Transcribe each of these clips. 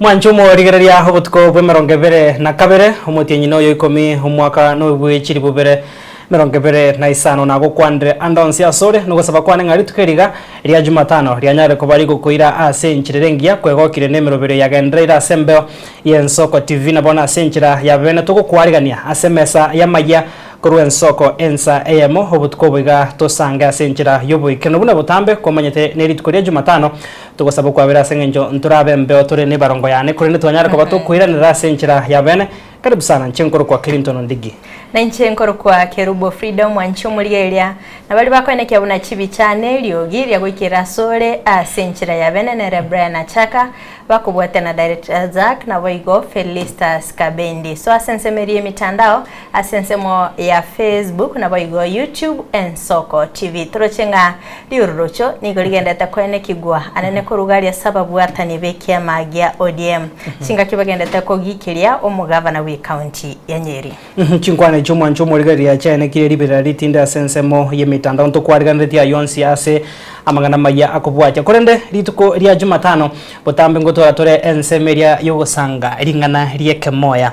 Mwanche omorigereria obotuko bw'emerongo ebere na kabere, omotienyi noyo ikomi, omwaka nobwe chilifu bibere emerongo ebere na isano. Nagokwanire ande onsi asore, nogosaba kwane ng'a rituko eri iga ria Jumatano rianyare koba rigokoira ase enchera ere engiya, kwegokire nemeroberio yagendereire ase embeo y'Ensoko TV. Na bono ase enchera ya bene togokwarigania ase emesa y'amayia korwa ensoko ensa eyemo obotuko obo iga tosange ase enchera y'oboikeranu buna botambe kwamanyete nerituko ria Jumatano. Togosaba okwabera ase engencho ntorabe embeo tore nebarongo yane, korende twanyare koba tokoiranera ase enchera ya bene. Karibu sana, inche nkorokwa Clinton Ondigi. Na inche nkorokwa Kerubo Frida omwanchi omorigereria, na baria bakoenekia buna chibicha na eriogi ria goikerera asore ase enchera ya bene nere Brian Achaka, bakobwatia na Director Zack naboigo Felistus Kabendi. So ase ensemo eria y'emitandao, ase ensemo ya Facebook naboigo YouTube Ensoko TV. Toroche ng'a Riororocho nigo rigenderete koenekigwa anene korwa aria ase ababwatani b'ekiama gia ODM chingaki bagenderete kogikeria omogavana bw'ecounty ya Nyeri. Chinkwana echi omwancho omorigereria chiaenekire riberera ritinde ase ensemo y'emetandao ntokwariganeretie ayio onsi ase amang'ana amayia akobwatia. Korende rituko ria Jumatano botambe ngotwara tore ensemo eria y'ogosanga ring'ana ri'ekemoya.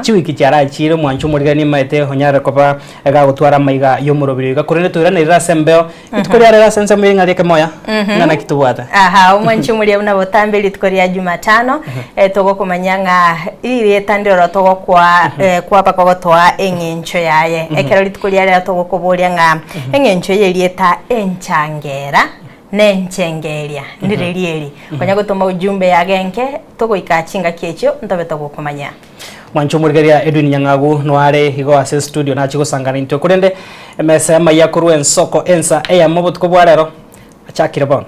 Chiwiki chiarachire omwancho omorigereria nimaete onyare koba Egagotwara amaiga y'omorobiri oiga, korende toiranerere ase embeo. Rituko ria rero ase ensemo ye ring'ana ri'ekemoya, ng'a naki tobwate. Aha, omwanchi omoria buna botambe rituko ria Jumatano, eh, togokomanya ng'a ririeta ndiroro togokoa eh, kwaba kogotoa eng'encho yaye. Ekero rituko ria rero togokoboria ng'a eng'encho y'erieta enchangera nenchengeria ndireri eri. Konya gotoma ujumbe yagenke togoika chingaki echio ntobe togokomanya. Mwanche omorigereria Edwin Nyang'agu noare igo ase estudio nachie gosangana intwe korende emesa y'amaiya korwa ensoko ensa eyemo obotuko bwa rero achakire bono.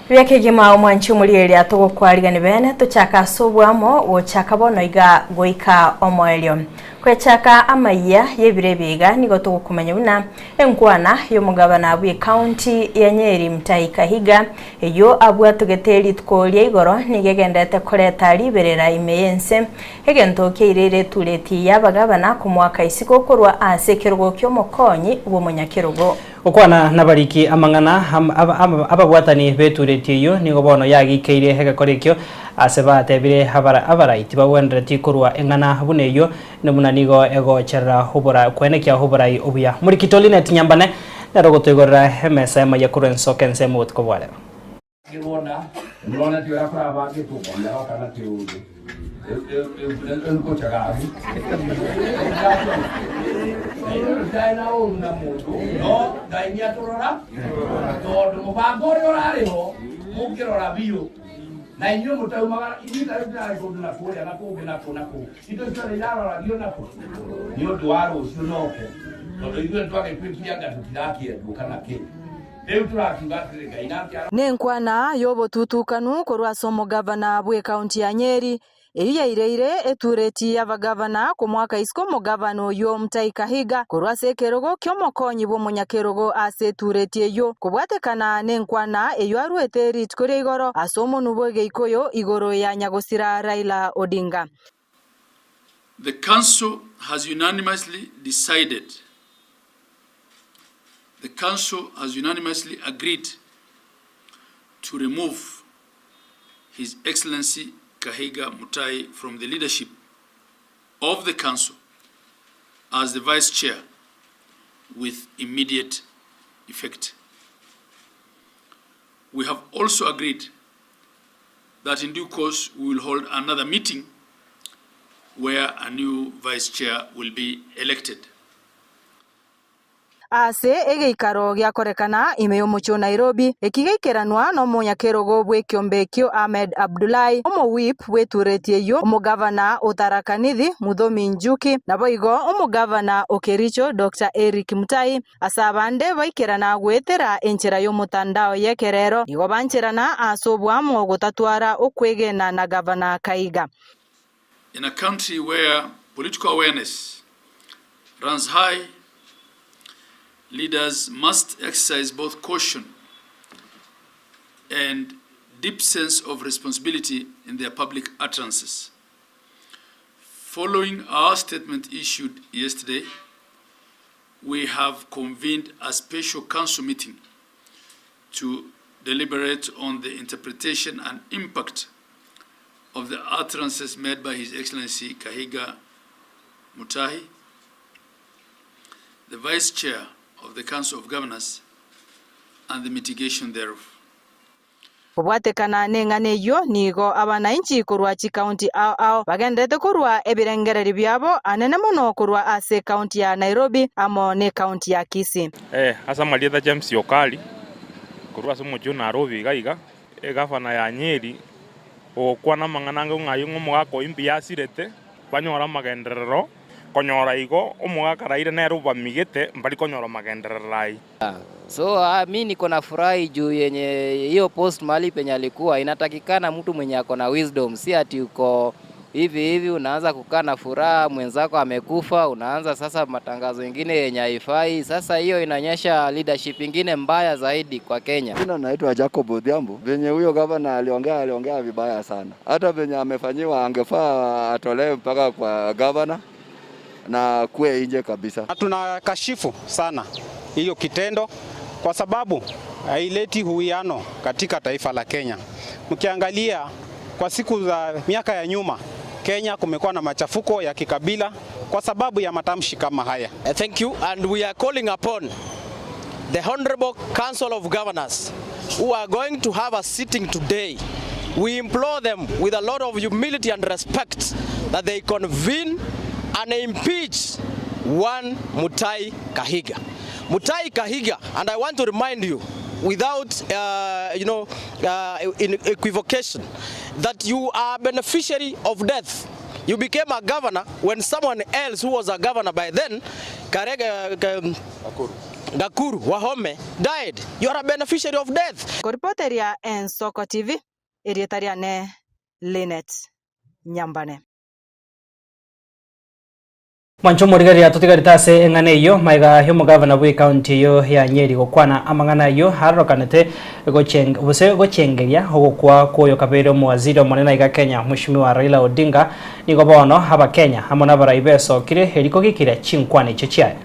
Buya kegima omwanchi omorigereria togokwarigani bene tochake ase obwamo gochaka bono iga goika omoerio. Koyachaka amayia y'ebiro ebi iga nigo togokomanya buna enkwana y'omogabana bw'ecounty ya Nyeri Mutahi Kahiga eyio abwatogete rituko ria igoro nigo egenderete koreta riberera ime y'ense egento kiairire etureti y'abagabana komoaka isiko korwa ase ekerogo ki'omokonyi bw'omonyakerogo. Gokwana nabariki amang'ana ababwatani b'etureti eyio nigo bono yagikeire egekora ekio ase batebire abarai tibagwenereti korua eng'ana buna eyio, na buna nigo egocherera kwenekia oborai obuya. Morikito Linet Nyambane nere ogotoigorera emesa y'amaiya korwa ensoko ensemo obotuko bwa rero. Nenkwana y'obotutukanu korwa ase omogavana bw'ecounty ya Nyeri, eyio yaireire etureti y'abagavana komoaka isiko omogavana oyio Mutahi Kahiga korwa ase ekerogo ki'omokonyi bw'omonyakerogo ase etureti eyio, kobwatekana nenkwana eyio aruete rituko ria igoro ase omonwa bw'egeikoyo igoro ya nyagosira Raila Odinga. The council has unanimously decided The council has unanimously agreed to remove His Excellency Kahiga Mutahi from the leadership of the council as the vice chair with immediate effect. We have also agreed that in due course we will hold another meeting where a new vice chair will be elected. Ase egeikaro giakorekana ime y'omochie o Nairobi, eki geikeranwa nomonyakerogo bw'ekiombe ekio Ahmed Abdullahi, omowhip bw'etureti eyio, omogavana o Tharaka Nithi Muthomi Njuki, naboigo omogavana o Kericho Doctor Eric Mutai. Ase abande baikerana goetera enchera y'omotandao y'ekerero, nigo bancherana ase oboamo gotatwara okwegena na gavana Kaiga. In a country where political awareness runs high, leaders must exercise both caution and deep sense of responsibility in their public utterances. Following our statement issued yesterday, we have convened a special council meeting to deliberate on the interpretation and impact of the utterances made by His Excellency Kahiga Mutahi, the Vice Chair of the Council of Governors, and the mitigation thereof. Kobwatekana neng'ana eyio, nigo abanainchi korwa chikaunti ao ao bagendererete korua ebirengererio biabo anene mono korwa ase ekaunti ya Nairobi amo nekaunti ya Kisii. Ee, ase amarieta James Okari, korwa ase omochie o Nairobi iga iga, egavana ya Nyeri, ogokwana amang'ana ange ng'a ayio ng'a omogaka oyio mbuya asirete, banyore amagenderero, konyora igo omogaka Raila nere obamigete mbari konyora magenderero ayio. So mi niko na furahi juu yenye hiyo post mahali penye alikuwa inatakikana mtu mwenye ako na wisdom, si ati uko hivi hivi unaanza kukaa na furaha, mwenzako amekufa, unaanza sasa matangazo ingine yenye haifai. Sasa hiyo inaonyesha leadership ingine mbaya zaidi kwa Kenya. Jina naitwa Jacob Odhiambo. Venye huyo gavana aliongea, aliongea vibaya sana. Hata venye amefanyiwa angefaa atolewe mpaka kwa gavana na kuwe nje kabisa. Tunakashifu sana hiyo kitendo kwa sababu haileti uwiano katika taifa la Kenya. Mkiangalia kwa siku za miaka ya nyuma, Kenya kumekuwa na machafuko ya kikabila kwa sababu ya matamshi kama haya. Thank you and we are calling upon the Honorable Council of Governors who are going to have a sitting today. We implore them with a lot of humility and respect that they convene and impeach one Mutahi Kahiga. Mutahi Kahiga, and I want to remind you without in equivocation that you are a beneficiary of death. You became a governor when someone else who was a governor by then, Karega, Gakuru Wahome, died. You are a beneficiary of death. Koripoteria Ensoko TV, erieta riane Linet Nyambane. Mwancho morigeria tutigarite ase eng'ana eyio maiga ya omogavana bwa ekaunti eyo ya Nyeri gokwana amang'ana ayio arokanete gose gochengeria ogokwa kwa oyo kabere omowaziri omonene aiga Kenya Mheshimiwa Raila Odinga nigo bono abakenya amo na abarai besokire eriko gikire chinkwana echio chiaye.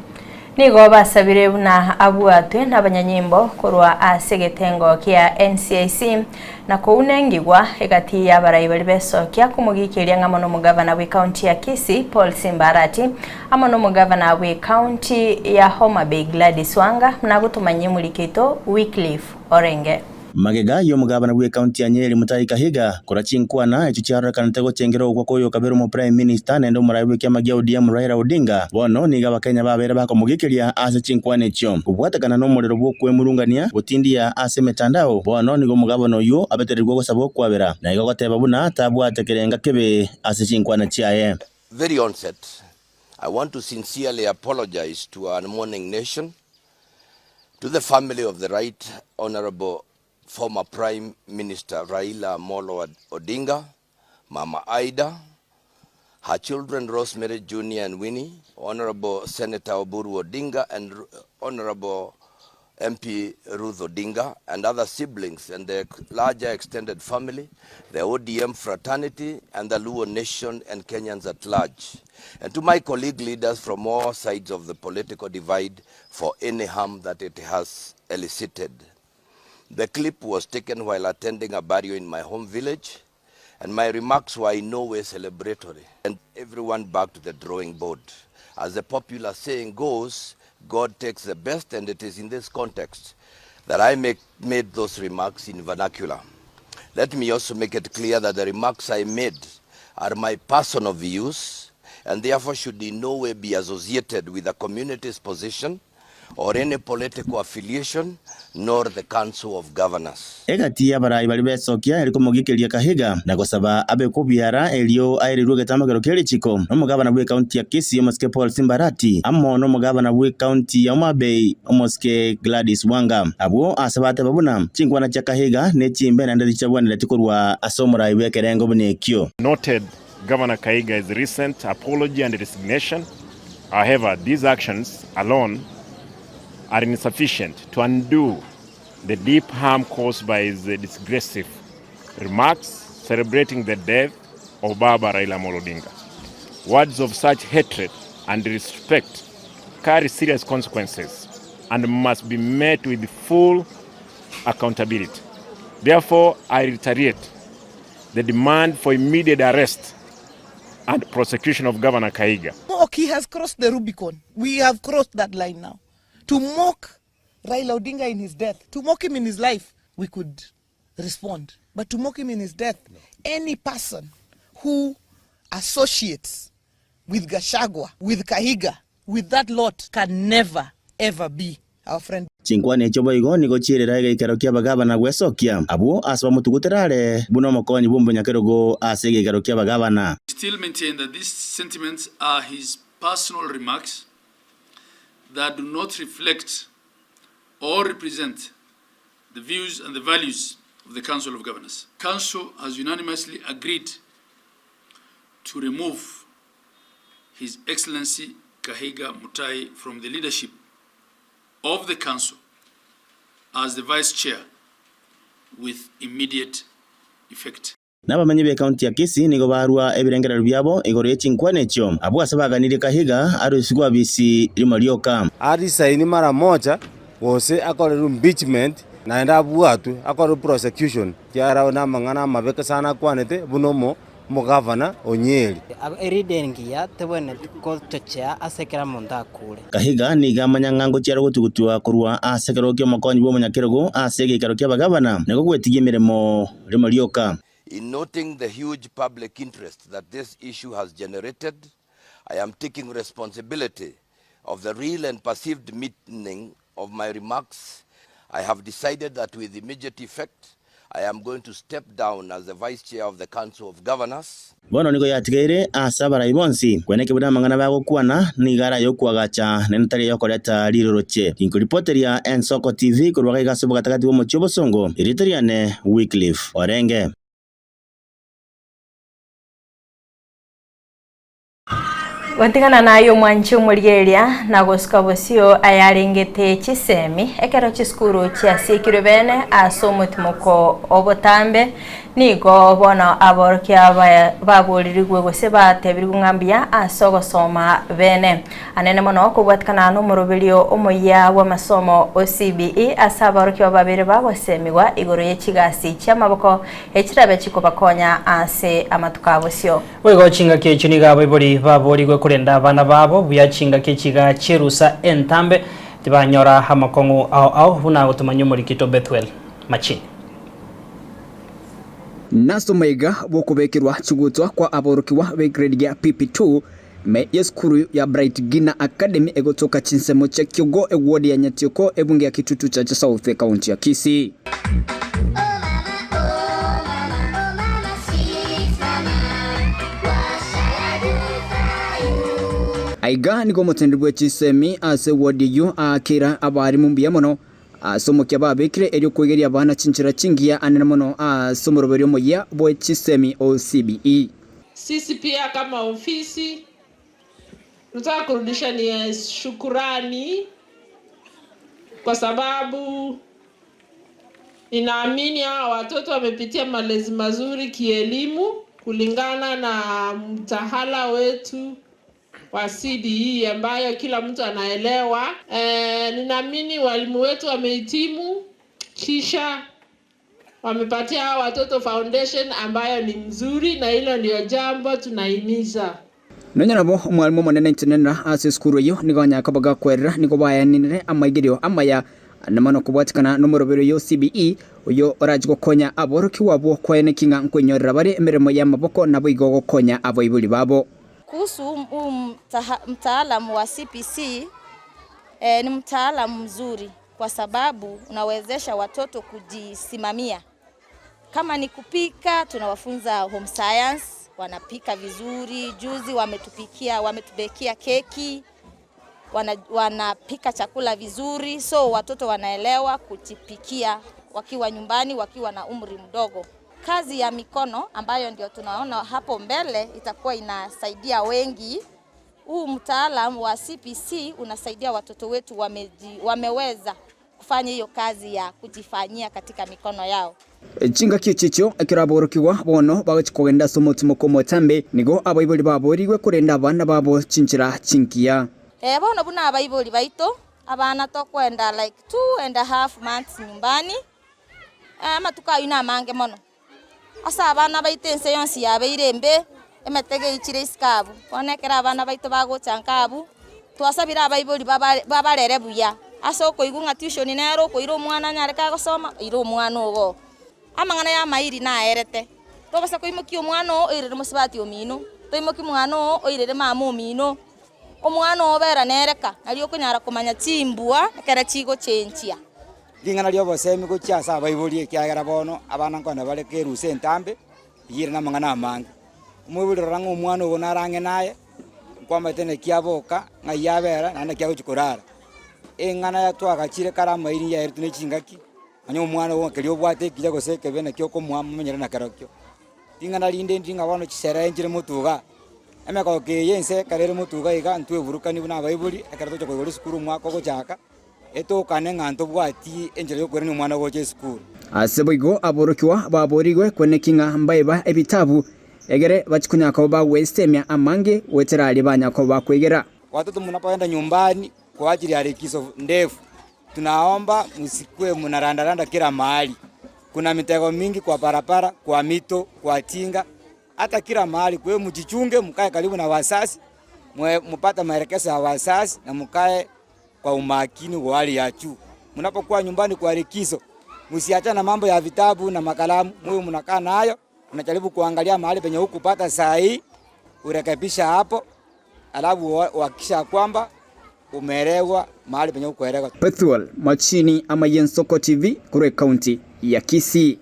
Nigo basabire buna abwatwe n'abanyanyimbo korwa ase egetengo kia NCIC na kounengigwa egati ya abarai bari besokia komogikiria ng'amo na omogavana bwa ekaunti ya Kisii Paul Simbarati amo na omogavana bwa ekaunti ya Homa Bay Gladys Wanga nagotumanyie murikeito Wycliffe Orenge. Magega y'omugabana bwe county ya Nyeri Mutahi Kahiga kora chinkwana echo chiarorekanete gochengera ogwa koyo kabere omo prime minister nende omorai bwe kiama gia ODM Raila Odinga bono niga abakenya babere bakomogikiria ase chinkwana echio kobwatekana n'omorero bwokwemurungania gotindia ase emetandao bono nigo omogabana oyo abetererwe gosaba okwabera na igo goteba buna tabwate kerenga kebe ase chinkwana chiaye. Very onset, I want to sincerely apologize to our mourning nation, to the family of the Right Honorable former Prime Minister Raila Amolo Odinga, Mama Ida, her children Rosemary Jr. and Winnie, Honorable Senator Oburu Odinga and Honorable MP Ruth Odinga, and other siblings and the larger extended family, the ODM fraternity, and the Luo nation and Kenyans at large. And to my colleague leaders from all sides of the political divide for any harm that it has elicited. The clip was taken while attending a burial in my home village, and my remarks were in no way celebratory. And everyone back to the drawing board. As the popular saying goes, God takes the best, and it is in this context that I made those remarks in vernacular. Let me also make it clear that the remarks I made are my personal views, and therefore should in no way be associated with the community's position or any political affiliation, nor the Council of Governors. Egati abarai bari besokia eriko mogikeria Kahiga na gosaba abe kubiara elio aerirwe getamagero keri chiko n'omugabana bwe county ya Kisii omosike Paul Simbarati amo n'omugabana bwe county ya Homa Bay omosike Gladys Wanga abwo asabate babuna chinkwana cha Kahiga ne chimbe naende chichabwanire tikorwa ase omorai bwe ekerengo buna ekio. Noted Governor Kahiga's recent apology and resignation. However, these actions alone are insufficient to undo the deep harm caused by his disgraceful remarks celebrating the death of Baba Raila Amolo Odinga. Words of such hatred and disrespect carry serious consequences and must be met with full accountability. Therefore, I reiterate the demand for immediate arrest and prosecution of Governor Kahiga. Mock, he has crossed the Rubicon. We have crossed that line now. To mock Raila Odinga in his death, to mock him in his life, we could respond. But to mock him in his death, no. Any person who associates with Gachagua, with Kahiga, with that lot can never, ever be our friend. Chinkwana echio boigo nigo chierera egeikaro ki'abagabana gwesokia, abwo ase bamotugutera are buna omokonyi bw'omonyakerogo ase egeikaro ki'abagabana. We still maintain that these sentiments are his personal remarks that do not reflect or represent the views and the values of the Council of Governors. Council has unanimously agreed to remove His Excellency Kahiga Mutai from the leadership of the Council as the Vice Chair with immediate effect. Nabamenyi b'ekaunti ya Kisii nigo barua ebirengererio biabo igoro ye chinkwana echio, abwo ase baganirie Kahiga arusigwe abisi rimo rioka. Arisaini mara moja gose akorerwe impeachment naende abwatwe akorerwe prosecution ekiagera namang'ana amabe sana akwanete buna omo omogavana o Nyeri. Erinde engiya tebwenereti gochochea ase kera omonto akure. Kahiga nigo amanya ng'a ngochiare gotugutwa korwa ase ekerogo ki'omokonyi bw'omonyakerogo ase egeikaro ki'abagavana, nigo gwetigia emeremo rimo rioka. In noting the huge public interest that this issue has generated, I am taking responsibility of the real and perceived meaning of my remarks. I have decided that with immediate effect, I am going to step down as the Vice Chair of the Council of Governors. Bono nigo yatigaire ase abarai bonsi kweneki buna amang'ana bagokwana nigo are ay'okoagacha naende tari ayokoreta riroroche. Ginkoripoteria Ensoko TV korwa gaiga ase obogatagati bw'omochie obosongo, erieta riane Wycliffe Orenge. Gotigana naye omwanchi omorigereria na gosuka bosio ayarengete chisemi ekero chisukuru chiasiekirwe bene ase omotimoko obotambe nigo bono aborokia baboririgwe gose batebirigwe ng'a mbuya ase ogosoma bene. Anene mono kobwatikana nomoroberio omoyia bw'amasomo o CBE ase abaorokia babere bagosemigwa igoro ye chigasi chi'amaboko echirabe chikobakonya ase amatuko abosio. Boigo chingaki echio nigo abaibori baboorigwe korenda abana babo buya chingaki echiga chi'erusa entambe, tibanyora amakong'u ao ao, buna gotomanyia omorikito Bethuel Machini. Nase omaiga bw'okobekerwa chigutwa kwa aborokigwa b'egrade ya PP2 ime y'esukuru ya Bright Gina Academy egotoka chinsemo chia Kiogo eward ya Nyatioko ebunge ya Kitutu Chache South ekaunti ya Kisii. Aiga nigo omoteneneri bwe chisemi ase eward eyio aakera abarimu mbuya mono ase omokia babekire erio koigeria abana chinchera chingiya anene mono ase omoroberio omoyia bwe chisemi o CBE. Sisi pia kama ofisi tunataka kurudisha ni shukurani kwa sababu ninaamini hawa watoto wamepitia malezi mazuri kielimu kulingana na mtahala wetu wa CBE ambayo kila mtu anaelewa. Ninaamini walimu wetu wamehitimu kisha wamepatia hawa watoto foundation ambayo ni mzuri, na hilo ndio jambo tunahimiza. Nonya nabo omwalimu omonene intenenera ase esukuru eyio nigo anyaka bagakwerera nigo bayaninire amaigerio amaya na mono kobwatikana nomorobero oyo CBE oyo orache gokonya aborokigwa abwo kwaeneki ng'a nkoinyorera bare emeremo y'amaboko naboigo gokonya abaibori babo. Kuhusu huu mtaalamu wa CPC, ni mtaalamu mzuri kwa sababu unawezesha watoto kujisimamia. Kama ni kupika, tunawafunza home science, wanapika vizuri. Juzi wametubekia keki, wanapika chakula vizuri, so watoto wanaelewa kujipikia wakiwa nyumbani, wakiwa na umri mdogo. Kazi ya mikono ambayo ndio tunaona hapo mbele itakuwa inasaidia wengi. Huu mtaalamu wa CPC unasaidia watoto wetu wameweza kufanya hiyo kazi ya kujifanyia katika mikono yao. Chingaki echi echio, ekero aborokigwa bono bagochia kogenda ase omotimoko omotambe, nigo abaibori baboorigwe korenda abana babo chinchera chingiya. Ee bono buna abaibori baito, abana tokwenda like two and a half months nyumbani, amatuko ayio namange mono. Ase abana baito ense yonsi yabeire embe, emetego eichire isiko abwo. Bono ekero abana baito bagocha nka abwo, twasabire abaibori babarere buya, ase okoigwa ng'a tuition nere okoira omwana anyare kagosoma, oire omwana ogo. Amang'ana ya amairi naerete, tobasa koimokia omwana oo oirere mosubati omino, toimoki mwana oo oirere mama omino, omwana oo bera nere ka, nario okonyara komanya chimbwa ekero chigochenchia. Ring'ana ri'obosemi gochia ase abaibori, ekiagera bono abana nkogenda bare kerusa entambe, eyio ere namang'ana amange. Omoibori rora ng'a omwana ogo nare ang'e naye, nkwamanyete naki aboka, ng'ai abera, naende naki agochia korara. Eng'ana ya twagachire kare amairi yaeretwe ne chingaki, onye omwana ogo keria obwate ekiya gose ekebe naki okomoa momenyere nakerokio. Ring'ana rinde ndiri ng'a bono chisherehe nchire motwe igaa, emegoko eye ense ekero ere motwe iga iga ntweburukani buna abaibori, ekero togocha koigora esukuru omwaka ogochaka. Etokane ng'a ntobwati enchera y'okwerania omwana gocha esukuru. Ase boigo aborokigwa baboorigwe kweneki ng'a mbaeba ebitabu, egere bachie konya koba bagwesemia amange goetera aria banya koba bakwegera. Watoto mnapoenda nyumbani kwa ajili ya likizo ndefu, tunaomba msikue mnarandaranda kila mahali. Kuna mitego mingi kwa barabara, kwa mito, kwa tinga, hata kila mahali. Kwa hiyo mjichunge, mkae karibu na wazazi, mupate maelekezo ya wazazi na mkae kwa umakini wa hali ya juu. Mnapokuwa nyumbani kwa likizo, msiachane na mambo ya vitabu na makalamu, muwe mnakaa nayo, mnajaribu kuangalia mahali penye hukupata saa hii, urekebisha hapo, alafu uhakikisha kwamba umeelewa mahali penye hukuelewa. Bethuel Machini ama Yensoko TV korwa ekaunti ya Kisii.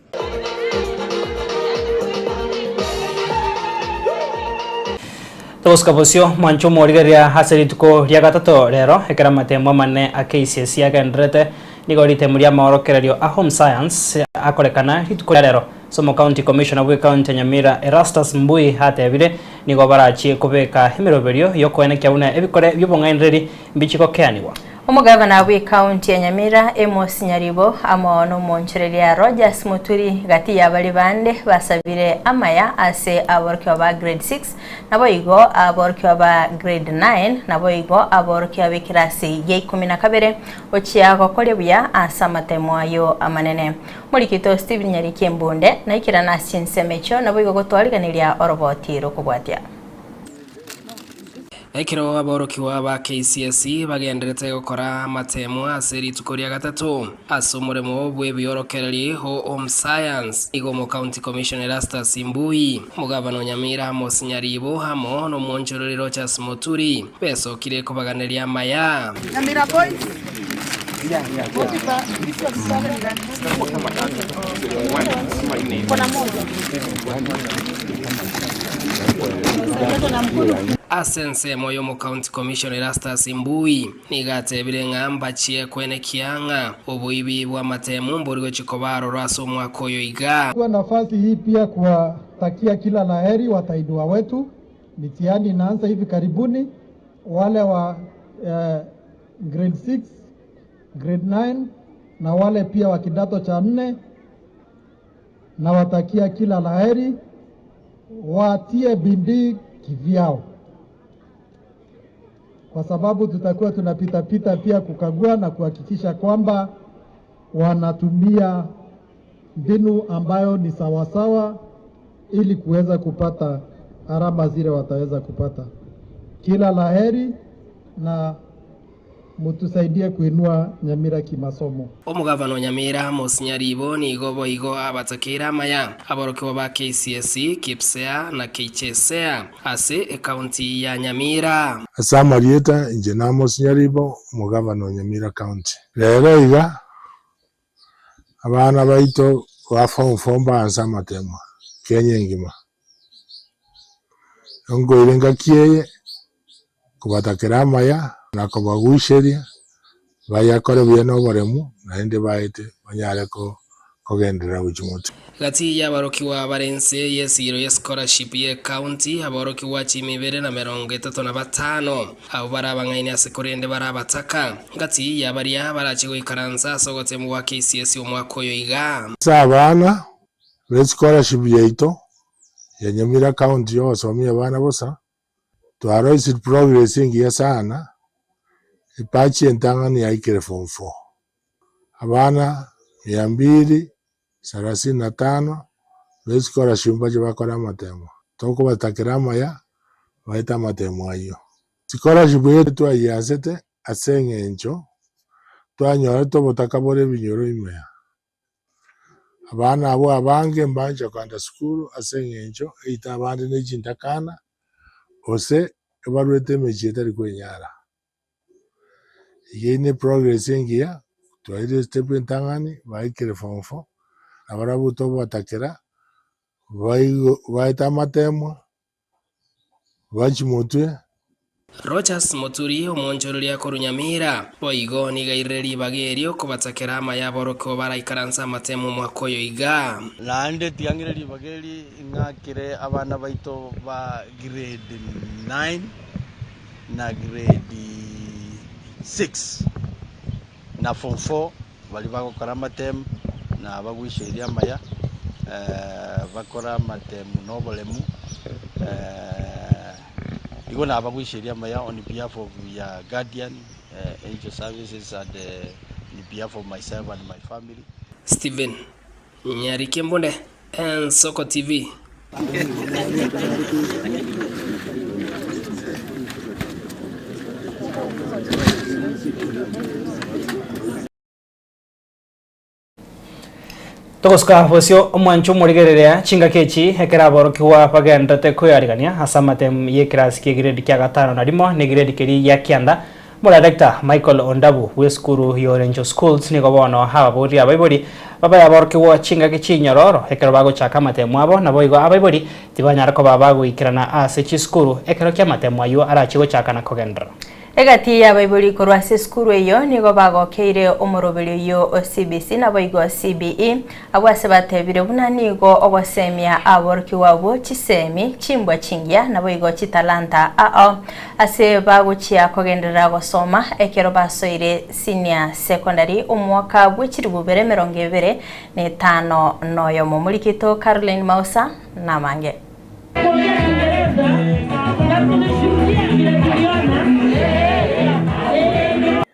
Togosuka bosio mwanche omorigereria ase rituko ria gatato rero, ekero amatemo amanene a KCSE agendererete, nigo ritemo ri'amaorokererio a Home Science akorekana rituko ria rero. Ase omocounty commissioner bw'ecounty ya Nyamira Erastus Mbui atebire, nigo barachie kobeka emeroberio y'okoenekia buna ebikore bi'obong'ainereri mbichi gokeanigwa. Omogavana bw'ecounty ya Nyamira Amos Nyaribo amo nomonchoreria Rogers Muturi gati ya baria bande basabire amaya ase aborokigwa ba grade 6 naboigo aborokigwa ba grade 9 naboigo aborokigwa b'ekerasi gia ikomi na kabere gochia gokoria buya ase amatemo ayio amanene. Omorikito Stephen Nyariki Embunde naikerana ase chinsemo echio naboigo gotwariganeria oroboti rokobwatia. Ekero aborokigwa ba KCSE bagenderete gokora amateemwa ase rituko ria gatato ase omoremo bw'ebiorokereri o Home Science, nigo Omocounty Commissioner Erastus Mbui, Omogavana o Nyamira Amos Nyaribo amo nomwonchorori Rochas Moturi besokire kobaganeria amaya. Nyamira Boys. Ase ensemo y'omocounty commissioner Erastus Mbui nigo atebire ng'a mbachie kwenekia ng'a oboibi bw'amatemu mbori gochia koba aroro ase omwaka oyo iga. Kwa nafasi hii pia kuwatakia kila la heri watahiniwa wetu. Mitihani inaanza hivi karibuni, wale wa eh, grade 6, grade 9 na wale pia wa kidato cha nne, nawatakia kila la heri, watie bidii kivyao, kwa sababu tutakuwa tunapitapita pia kukagua na kuhakikisha kwamba wanatumia mbinu ambayo ni sawasawa ili kuweza kupata alama zile wataweza kupata. Kila la heri na mutusaidie kuinua Nyamira kimasomo. Omogavana o Nyamira Amos Nyaribo nigo boigo abatakeire amaya aborokigwa ba KCSE, KPSEA na KJSEA ase ecounty ya Nyamira. Ase amarieta, inche n'Amos Nyaribo, omogavana o Nyamira County. Rero iga, abana baito ba form four mbaanse amatemwa Kenya engima. Nkoira engaki eye kobatakera amaya na kobaguicheria bayakore buya na oboremu, naende baete banyare kogenderera gochia motwe. Gati y'aborokigwa bare inse y'esiiro ye scholarship y'ecounty, aborokigwa chiimi ibere na merongo etato na batano, abwo bare abang'aini ase korende bare abataka, ngati ya baria barache goikaransa ase ogoteemwa gwa KCSE omwaka oyo iga. Ase abana. Be scholarship yaito ya Nyamira County yogosomia abana bosa, twaroisirie progress engiya sana, ebatch entang'ani yaikire form four. Abana mia mbili sarasini na tano be scholarship mbache bakore amatemo. Tokobatakera amaya baete amatemo ayio. Scholarship eye twayiasete ase eng'encho twanyorete obotaka bore ebinyoro ime aa. Abana abwo abange mbancha kogenda sukuru ase eng'encho eito abande ne chintakana, gose ebarwete emechie etari kwenyara. Eyio ne progress engiya, twairire estep entang'ani, baikire form four, nabarabwo tobatakera, baigo baete amatemwa. Bachimotwe. Rogers Moturi, omoonchoreria korwa Nyamira, boigo nigo airire ribaga erio kobatakera amaya aborokigwa baraikaranse amatemo omwaka oyo iga. Naende tiang'ire ribaga eri ng'akere abana baito ba grade 9 na grade 6 na form 4 baria bagokora amatemu na abagwiseirie amaya, bakore amatemu na oboremu, igo nabagwiseirie amaya on behalf of your guardian, Angel Services and on behalf of myself and my family. Stephen Nyarike Mbunde, Ensoko TV. Togosuka bosio omwancho omorigereria chingaki echi ekero aborokigwa bagenderete koyarigania ase amatemu y'ekerasi ki'egrade kia gatano na rimo na egrade keria gia kianda. Omodirector Michael Ondabu bw'esukuru y'Orenjo Schools nigo bono ababoria abaibori babe aborokigwa chingaki chinyororo ekero bagochaka amatemu abo naboigo abaibori tibanyara koba bagoikerana ase chisukuru ekero ki'amatemu ayio arachie gochaka na kogenderera. Egati y'abaibori korwa ase esukuru eyio nigo bagokeire omoroberio oyio o CBC naboigo CBE, abwo ase batebire buna nigo ogosemia aborokigwa abwo chisemi, chimbwa chingiya naboigo chitalanta ao ase bagochia kogenderera gosoma ekero basoire senior secondary omwaka bwe chilifu bibere emerongo ebere na etano noyomo. Morikito Caroline Mausa namange.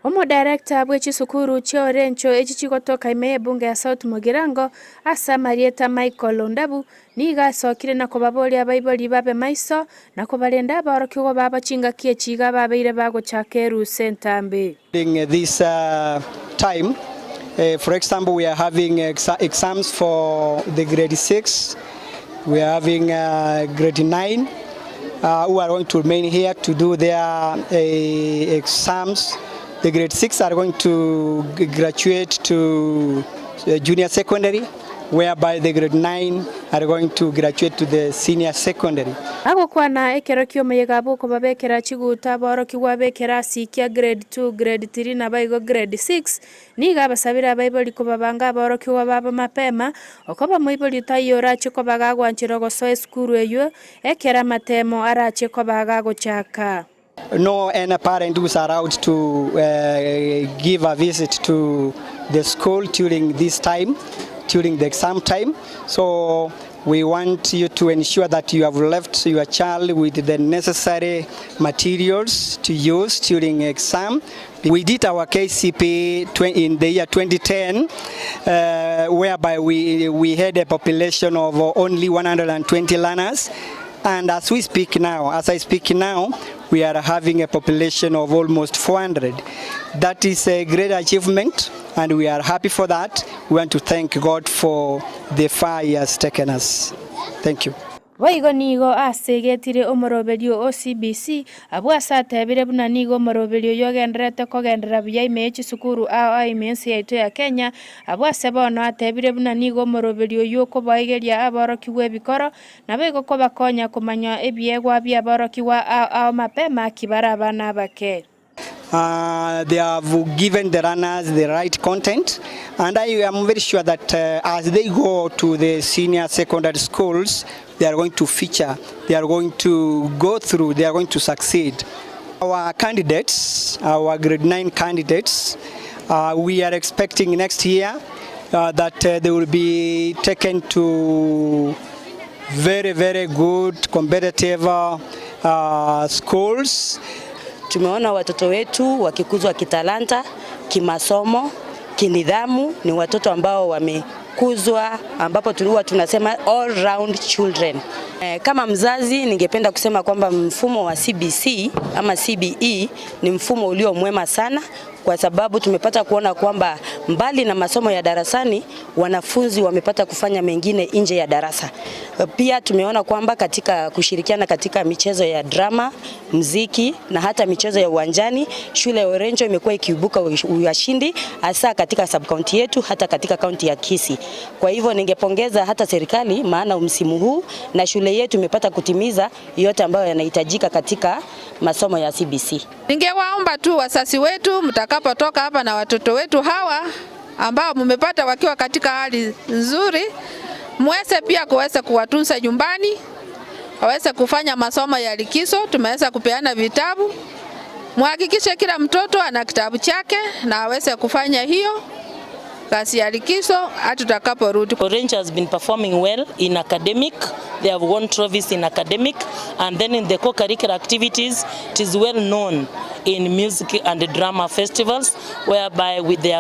Omodirector bwe chisukuru chia Orencho echi chigotoka ime y'ebunge ya South Mugirango ase amarieta Michael Ondabu nigo asokire na kobaboria abaibori babe maiso na kobarenda aborokigwa babo chingaki echi iga babeire bagochaka erusa entambe. During this time, for example, we are having exams for the grade 6, we are having grade 9 who are going to remain here to do their exams. The grade 6 are going to graduate to junior secondary, whereby the grade 9 are going to graduate to the senior secondary. Agokwana ekero ki'omoyega bw'okobabekera chiguta aborokigwa b'ekerasi kia grade 2, grade 3 naboigo grade 6, nigo abasabire abaibori kobabanga aborokigwa babo mapema, okoba moibori taiyo orache koba gagwancherwa gosoa esukuru eyio ekero amatemo arache koba gagochaka. No any parent who is allowed to give a visit to the school during this time, during the exam time. So we want you to ensure that you have left your child with the necessary materials to use during exam. We did our KCP in the year 2010, whereby we had a population of only 120 learners. And as we speak now, as I speak now, we are having a population of almost 400. That is a great achievement, and we are happy for that. We want to thank God for the far he has taken us. Thank you. Boigo nigo asegetire omoroberio o CBC, abwo ase atebire buna nigo omoroberio oyio ogendererete kogenderera buya ime ye chisukuru ao ao ime ense yaito ya Kenya, abwo ase bono atebire buna nigo omoroberio oyio okoboegeria aborokigwa ebikoro Naboigo kobakonya komanya ebiegwa bi'aborokigwa ao ao mapema ki bare abana abake. They have given the learners the right content and I am very sure that as they go to the senior secondary schools they are going to feature, they are going to go through, they are going to succeed. Our candidates, our grade 9 candidates, we are expecting next year. That they will be taken to very very good competitive schools. Tumeona watoto wetu wakikuzwa kitalanta, kimasomo, kinidhamu. Ni watoto ambao wamekuzwa ambapo tulikuwa tunasema all round children. Kama mzazi ningependa kusema kwamba mfumo wa CBC ama CBE ni mfumo ulio mwema sana, kwa sababu tumepata kuona kwamba mbali na masomo ya darasani wanafunzi wamepata kufanya mengine nje ya darasa. Pia tumeona kwamba katika kushirikiana katika michezo ya drama, mziki na hata michezo ya uwanjani, shule ya Orenjo imekuwa ikiibuka washindi hasa katika sub county yetu, hata katika kaunti ya Kisii. Kwa hivyo ningepongeza hata serikali, maana msimu huu na shule yetu imepata kutimiza yote ambayo yanahitajika katika masomo ya CBC. Ningewaomba tu wasasi wetu, mtakapotoka hapa na watoto wetu hawa ambao mmepata wakiwa katika hali nzuri, muweze pia kuweza kuwatunza nyumbani, waweze kufanya masomo ya likizo. Tumeweza kupeana vitabu, muhakikishe kila mtoto ana kitabu chake na aweze kufanya hiyo kazi ya likizo hata tutakaporudi. Orange has been performing well in academic. They have won trophies in academic, and then in the co-curricular activities, it is well known in music and drama festivals, whereby they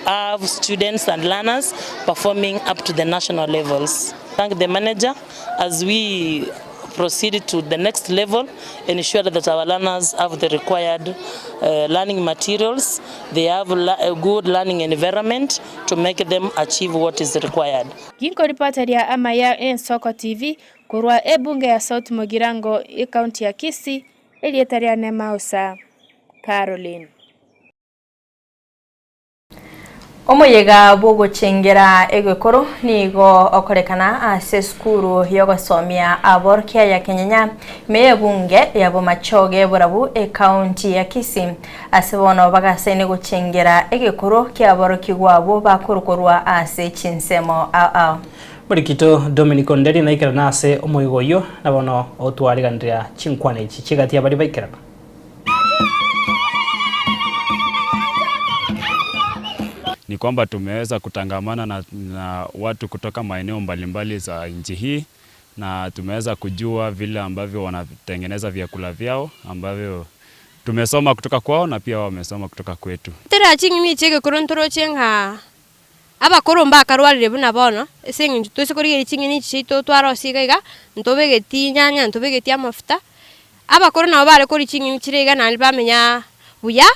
have students and learners performing up to the national levels. Thank the manager as we proceed to the next level, ensure that our learners have the required learning materials, they have a good learning environment to make them achieve what is required. Ginko ripota amaya Ensoko TV kurwa ebunge ya South Mugirango e county ya Kisii elietaria Nemausa Caroline. Omoyega bwogochengera egekoro nigo okorekana ase esukuru yogosomia aborkia ya Kenyenya ime ebunge ya Bomachoge Borabu ekaunti ya Kisii ase bono bagasaine gochengera egekoro kia aborokigwa abwo bakorukorwa ase chinsemo ao. Murikito Dominic Onderi naikerana ase omoigo oyo na bono otwariganira chinkwana echi chigati abari baikerana. Ni kwamba tumeweza kutangamana na watu kutoka maeneo mbalimbali za nchi hii, na tumeweza kujua vile ambavyo wanatengeneza vyakula vyao ambavyo tumesoma kutoka kwao na pia wamesoma kutoka kwetu. Tera chingini chege korontoro chenga abakoro mbakarwarire buna bono ase eng'encho twese korigereria ching'eni echi chiaito twarosiga iga ntobegeti nyanya ntobegeti amafuta abakoro nabo bare koria ching'eni chire iga naende bamenya buya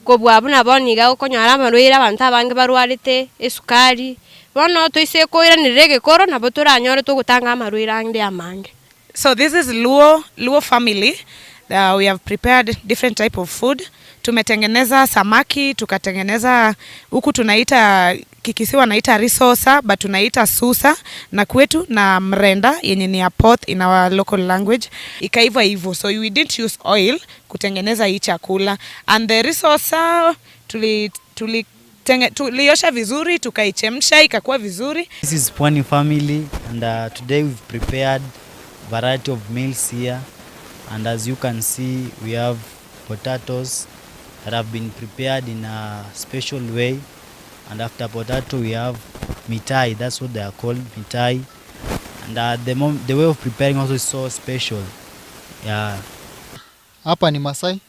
kobua buna bono iga okonyora amarwaire abanto abange barwarete esukari bono toise koiranerera egekoro nabo toranyore togotanga amarwaire ande amange. So this is Luo family. We have prepared different type of food. Tumetengeneza samaki, tukatengeneza huku tunaita Kikisiwa naita risosa but tunaita susa na kwetu na mrenda yenye ni apoth in our local language. Ikaiva hivyo, so we didn't use oil kutengeneza hii chakula. And the risosa tuliosha vizuri, tukaichemsha ikakuwa vizuri. This is Pwani family and today we've prepared variety of meals here, and as you can see we have potatoes that have been prepared in a special way, and after potato we have mitai, that's what they are called, mitai, and the way of preparing also is so special. Yeah. Hapa ni Masai,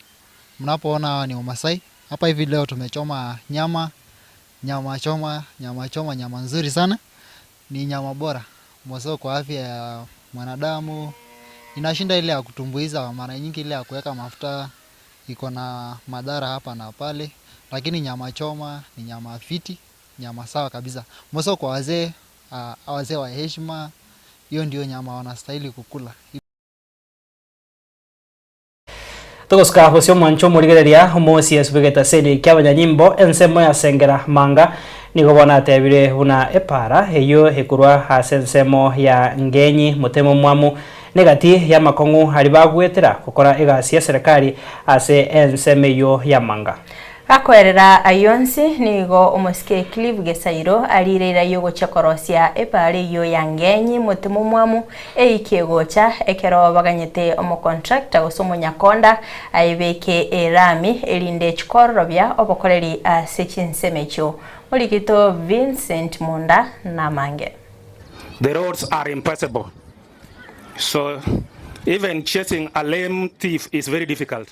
mnapoona hawa ni Wamasai. Hapa hivi leo tumechoma nyama, nyama choma, nyama choma, nyama nzuri sana. Ni nyama bora mwaso kwa afya ya mwanadamu. Inashinda ile ya kutumbuiza, mara nyingi ile ya kuweka mafuta iko na madhara hapa na pale, lakini nyama choma ni nyama fiti, nyama sawa kabisa. Mwaso kwa wazee, wazee wa heshima, hiyo ndio nyama wanastahili kukula. Tugosika gusio mwancho murigereria omosi esubegeta seni kia abanyanyimbo ensemo ya sengera manga nigo bona atebire buna epara eyo ekurwa ase ensemo ya ngenyi mutemo mwamu negati ya makong'u ari bagwetera gukora egasi ya serikali ase ensemo eyo ya manga. Gakoerera ayio onsi, nigo omosike Clive Gesairo ariire eira y'ogochia korosia epaara eyio ya Ngenyi mote momwamu eiki egocha ekero baganyete omocontractor gose omonyakonda ayebeke erami erinde chikororobia obokoreri ase chinsemo echio. Morikito Vincent Munda namange. The roads are impassable so even chasing a lame thief is very difficult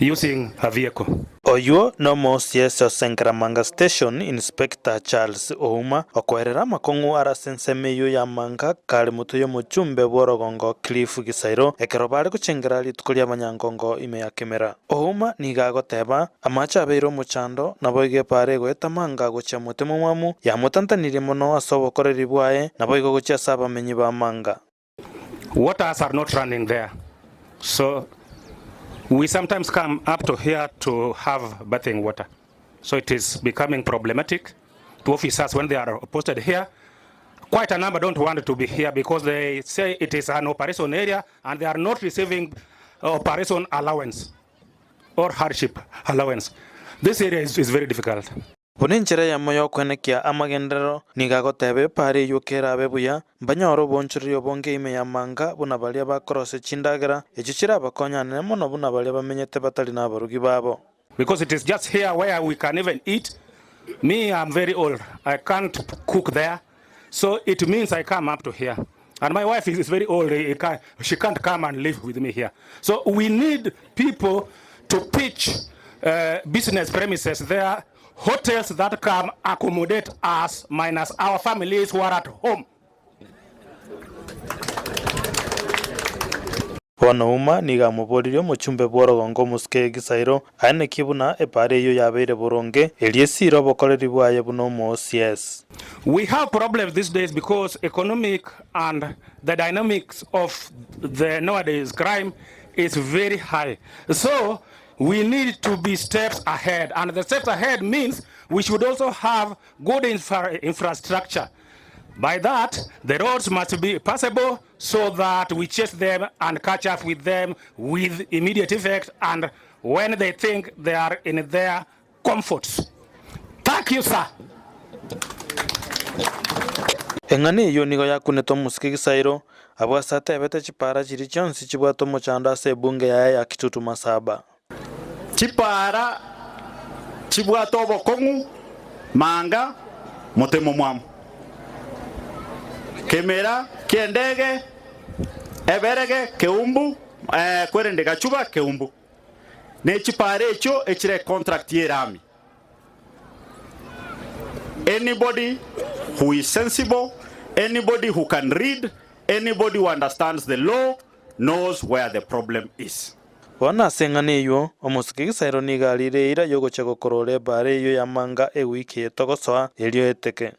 using a vehicle. Oyio nomosie ase Nkaramanga Station Inspector Charles Ouma okoerera amakong'u are ase ensemo eyio ya Manga kare motwe y'omochumbe bw'orogongo Cliff Gisairo ekero bare gochengera rituko ri'abanyangongo ime ya Kemera. Ouma nigo agoteba, Amache abeire omochando, naboigo epaara egoeta manga gochia mote momwamu yamotantanirie mono ase obokoreri bwaye, naboigo gochia ase abamenyi ba manga. Waters are not running there so we sometimes come up to here to have bathing water so it is becoming problematic to officers when they are posted here quite a number don't want to be here because they say it is an operation area and they are not receiving operation allowance or hardship allowance this area is, is very difficult. Buna enchera eyemo y'okwenekia amagenderero, nigo agoteba epaara eyio kerabe buya, mbanyore oboonchoreria obonge ime y'amanga buna baria bakorosia chindagera, echio chirabakonyanere mono buna baria bamenyete batari nabarugi babo. Because it is just here where we can even eat, me I'm very old, I can't cook there, so it means I come up to here. And my wife is very old, she can't come and live with me here. So we need people to pitch uh, business premises there, hotels that can accommodate us minus our families who are at home. Bono Ouma nigo amoboririe omochumbe bw'orogongo omosike Gisairo, Aye naki buna epaara eyio yabeire boronge, erio esiire obokoreri bwaye buna omoOCS. We have problems these days because economic and the dynamics of the nowadays crime is very high. So we need to be steps ahead and the steps ahead means we should also have good infra infrastructure. By that, the roads must be passable so that we chase them and catch up with them with immediate effect and when they think they are in their comforts. Thank you, sir. Eng'ana eyio nigo yakunete omosike Gisairo, abwo ase atebete chipaara chiria chionsi chibwate omochando ase ebunge yaye ya Kitutu Masaba. Chipaara chibwate obokong'u, manga, mote momwamu. Kemera ki'endege, eberege, keumbu, kwerende gachuba, keumbu. Ne chipaara echio echire econtract y'erami. Anybody who is sensible, anybody who can read, anybody who understands the law knows where the problem is. Bono ase eng'ana eyio, omosike Gisairo nigo ariire eira y'ogochia gokorora ebaara eyio y'amanga ewiki eye togosoa, erio eteke.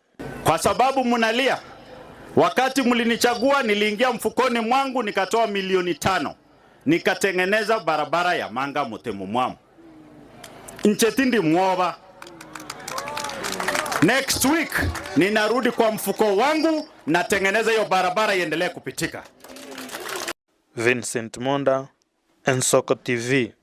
Kwa sababu munalia, wakati mlinichagua niliingia mfukoni mwangu nikatoa milioni tano nikatengeneza barabara ya Manga Mutemumwamu. Nche tindi mwoba. Next week ninarudi kwa mfuko wangu natengeneza hiyo barabara iendelee kupitika. Vincent Monda, Ensoko TV.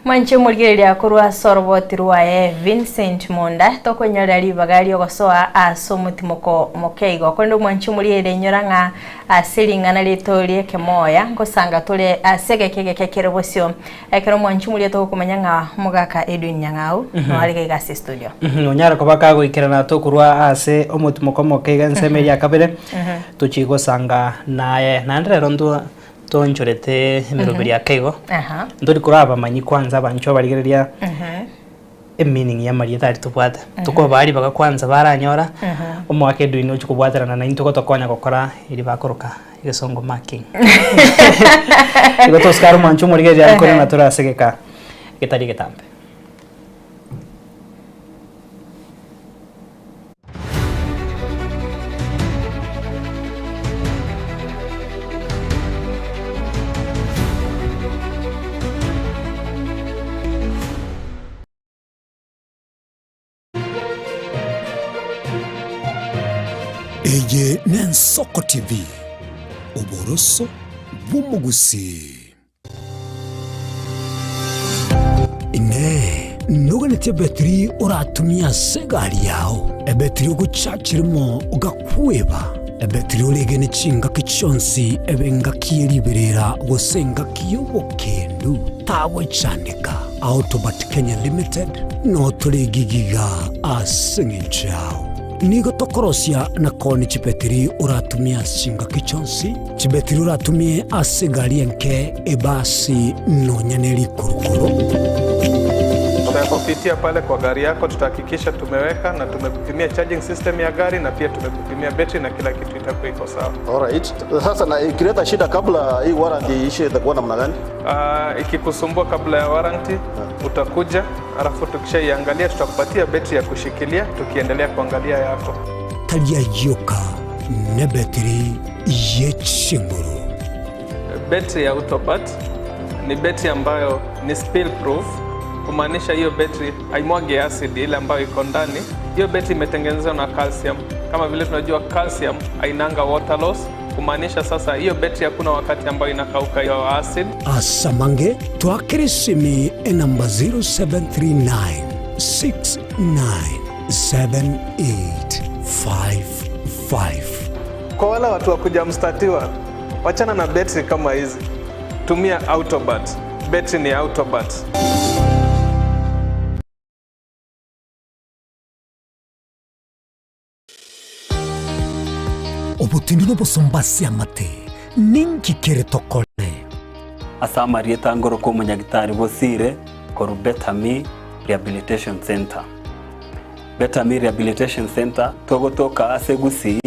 Mwanche omorigereria korwa ase oroboti rwaye Vincent Monda tokonyorera ribaga riogosoa ase omotimoko mokeigo korende omwanche omorigereria inyora ng'a ase ring'ana rito riekemoya ngosanga tore ase egeke egeke kere bosio ekero omwanche omoria togokomanya ng'a omogaka Edwin Nyang'au noare iga ase estudio. Onyare koba kagoikerana tokorwa ase omotimoko omoke iga ensemo eria kabere tochie gosanga naye naende rero ntwa Toonchorete emeroberi ake igo, ntori korabamanyi kwanza abanchwa abarigereria emeaning y'amarieta aria tobwate. Tokobaa ribaga kwanza baranyora, omogaka Edwin ochia kobwaterana naintwe gotokonya gokora eria bakoroka egesongo marking. Igo tosike are omwancho omorigereria aye na tore ase egeka getari getambe. Eye n'Ensoko TV, oboroso bw'omogusii. Inee! Noganetie ebetiri oratumie ase egari yao, ebetiri ogochachera mo ogakweba, ebetiri oregene chingaki chionsi ebe engaki ye riberera gose engaki y'obokendu? Tagochandeka. Autobat Kenya Limited notore egigiga ase engencho yao. Nigo tokorosia na koonia chibetiri oratumie ase chingaki chionsi, chibetiri oratumie ase egari enke, ebasi, nonya ne rikurukuru. Tutakupitia pale kwa gari yako, tutahakikisha tumeweka na tumekupimia charging system ya gari na pia tumekupimia betri na kila kitu itakuwa iko sawa. Alright. Sasa na ikileta shida kabla hii warranty iishe itakuwa namna gani? Ikikusumbua kabla ya warranty utakuja, alafu tukishaiangalia tutakupatia betri ya kushikilia tukiendelea kuangalia yako. Tari ayio ka nebetiri ye chinguru. Betri ya Autobat ni betri ambayo ni spill proof, kumaanisha hiyo betri haimwagi acid ile ambayo iko ndani. Hiyo betri imetengenezwa na calcium. Kama vile tunajua calcium hainanga water loss, kumaanisha sasa hiyo betri hakuna wakati ambayo inakauka hiyo acid. Asamange twakere esimi enamba 0739 697855. Kwa wale watu wa kujamstatiwa, wachana na betri kama hizi, tumia Autobat. Betri ni Autobat. Obotindi nobosomba ase amate, ninki kere tokore? Ase amarieta ngoroka omonyagitari Bosire korwa Betami Rehabilitation Centre. Betami Rehabilitation Centre togotoka ase Gusii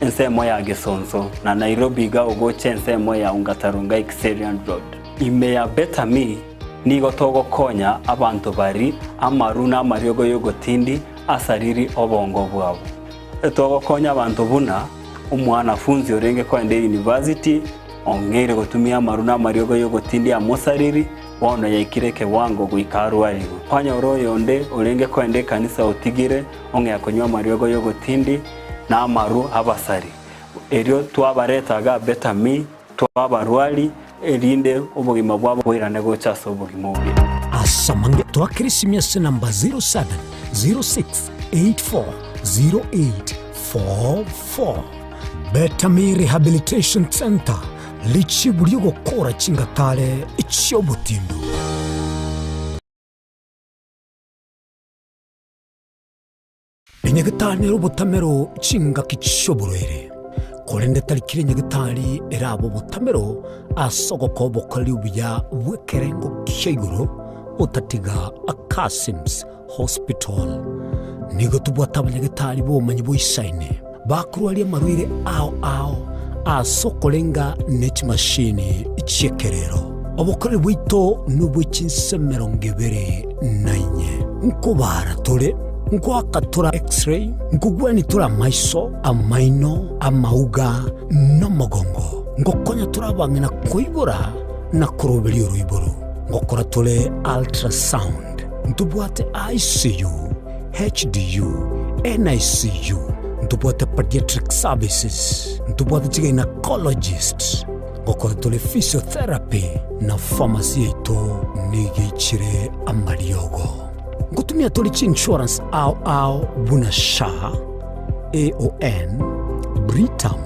ensemo ya Gesonso na Nairobi iga ogocha ensemo ya Ongata Rongai Kiserian Road. Ime ya Betami nigo togokonya abanto bari amaru na amariogo y'ogotindi asariri obongo bwabo. Togokonya abanto buna omwanafunzi orenge koenda eyunivasiti ong'eire gotumia amaru na amariogo y'ogotindia amosariri, bono yaikire ekewango goika arwarigwe. Kwanyora oyonde orenge koenda ekanisa otigire ong'ea konywa amariogo y'ogotindi na amaru abasari. Erio twabareta iga Betami, twabarwari, erinde obogima bwabo boirane gocha ase obogima obuya. Ase amange twakere esimi ase enamba 0706840844. Betami Rehabilitation Centre, richibu ri'ogokora chingatare chi'obotindu. Enyagitari nere obotamero chingaki chi'oborwaire, korende tari kera enyagitari erabe obotamero ase ogokoa obokoreri obuya bw'ekerengo kia igoro otatiga Akasim's Hospital. Nigo tobwate abanyagitari b'obomanyi boisaine bakorwaria amarwaire ao ao ase okorenga ne chimashini chi'ekerero. Obokoreri bwaito nobwe chinse emerongo ebere na inye. Nkobaara tore, nkoaka tore X-ray, nkogwania tore amaiso, amaino, amauga, na omogongo. Ngokonya tore abang'ina koibora na koroberia oroiboro. Ngokora tore ultrasound. Ntobwate ICU, HDU, NICU, ntobwate pediatric services, ntobwate chigynecologist, ngokora tore physiotherapy na pharmacy yaito nigo eichire amariogo. Ngotumia tore chiinsurance ao ao buna SHA, AON, Britam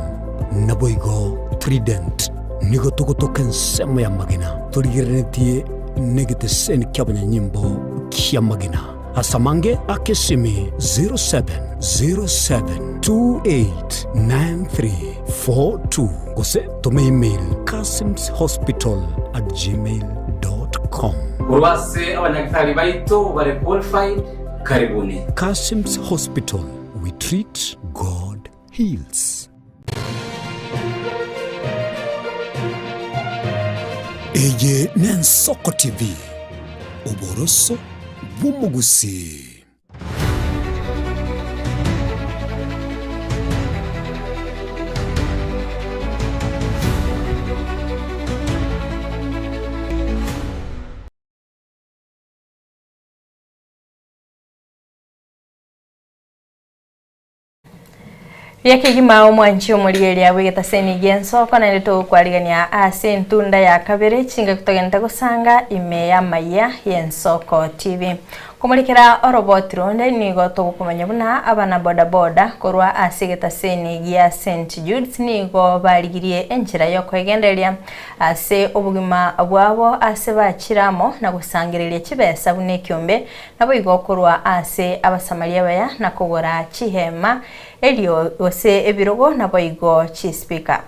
naboigo Trident. Nigo togotoka ensemo y'amagena torigereretie negeteseni ki'abanyanyimbo ki'amagena. Ase amange ake esimi 0707289342 gose toma email kasimshospital@gmail.com. Korwa ase abanyagitari baito bare qualified, karibuni. Kasim's Hospital, we treat, God heals. Eye n'Ensoko TV, oboroso bw'omogusii. Riakegima omwanchi omorigereria bw'egetaseni gi'ensoko naende togokwarigania ase entunda ya kabere chingaki togente gosanga ime y'amayia y'Ensoko TV. Komorekera oroboti ronde nigo togokomanya buna abana boda boda korwa ase egetaseni gia St Jude's nigo barigirie enchera y'okoegendereria ase obogima bwabo ase bachire amo na gosangereria chibesa buna ekiombe naboigo korwa ase Abasamaria abaya na kogora chihema Erio gose ebirogo naboigo chispeaker.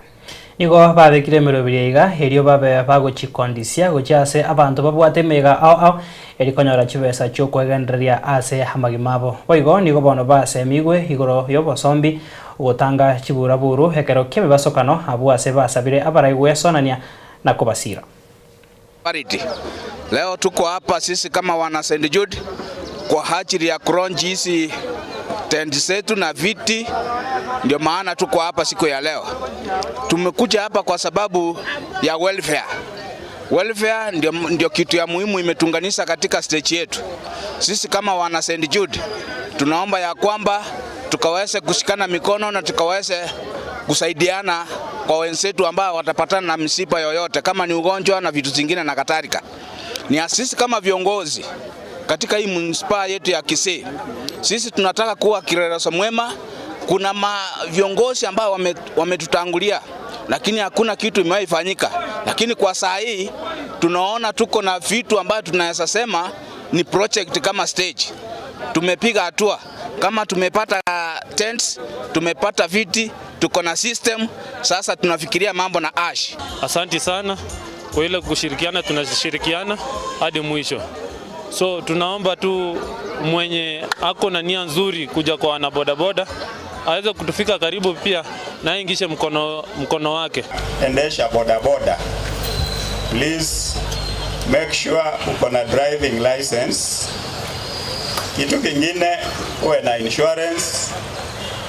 Nigo babekire emeroberio iga, erio babe bagochikondisia gochia ase abanto babwate emeyega ao ao, eri konyora chibesa chi'okwegendereria ase amagima abo. Boigo nigo bono basemigwe igoro y'obosombi, ogotanga chiburaburu ekero ki'emebasokano, abwo ase basabire abarai gwesonania na kobasira. Baridi. Leo tuko hapa sisi kama wana St. Jude kwa ajili ya kulaunch hizi tent zetu na viti, ndio maana tuko hapa siku ya leo. Tumekuja hapa kwa sababu ya welfare. Welfare ndio, ndio kitu ya muhimu imetunganisha katika stage yetu. Sisi kama wana St. Jude tunaomba ya kwamba tukaweze kushikana mikono na tukaweze kusaidiana kwa wenzetu ambao watapatana na msiba yoyote kama ni ugonjwa na vitu zingine na kadhalika. Ni sisi kama viongozi katika hii manispaa yetu ya Kisii, sisi tunataka kuwa kielelezo mwema. Kuna ma viongozi ambao wametutangulia lakini hakuna kitu imewahi fanyika, lakini kwa saa hii tunaona tuko na vitu ambavyo tunaweza sema ni project kama stage. Tumepiga hatua kama tumepata tents, tumepata viti, tuko na system. Sasa tunafikiria mambo na ash. Asanti sana kwa ile kushirikiana, tunashirikiana hadi mwisho. So tunaomba tu mwenye ako na nia nzuri kuja kwa wanabodaboda aweze kutufika karibu pia na aingishe mkono, mkono wake. Endesha bodaboda, please make sure uko na driving license. Kitu kingine uwe na insurance.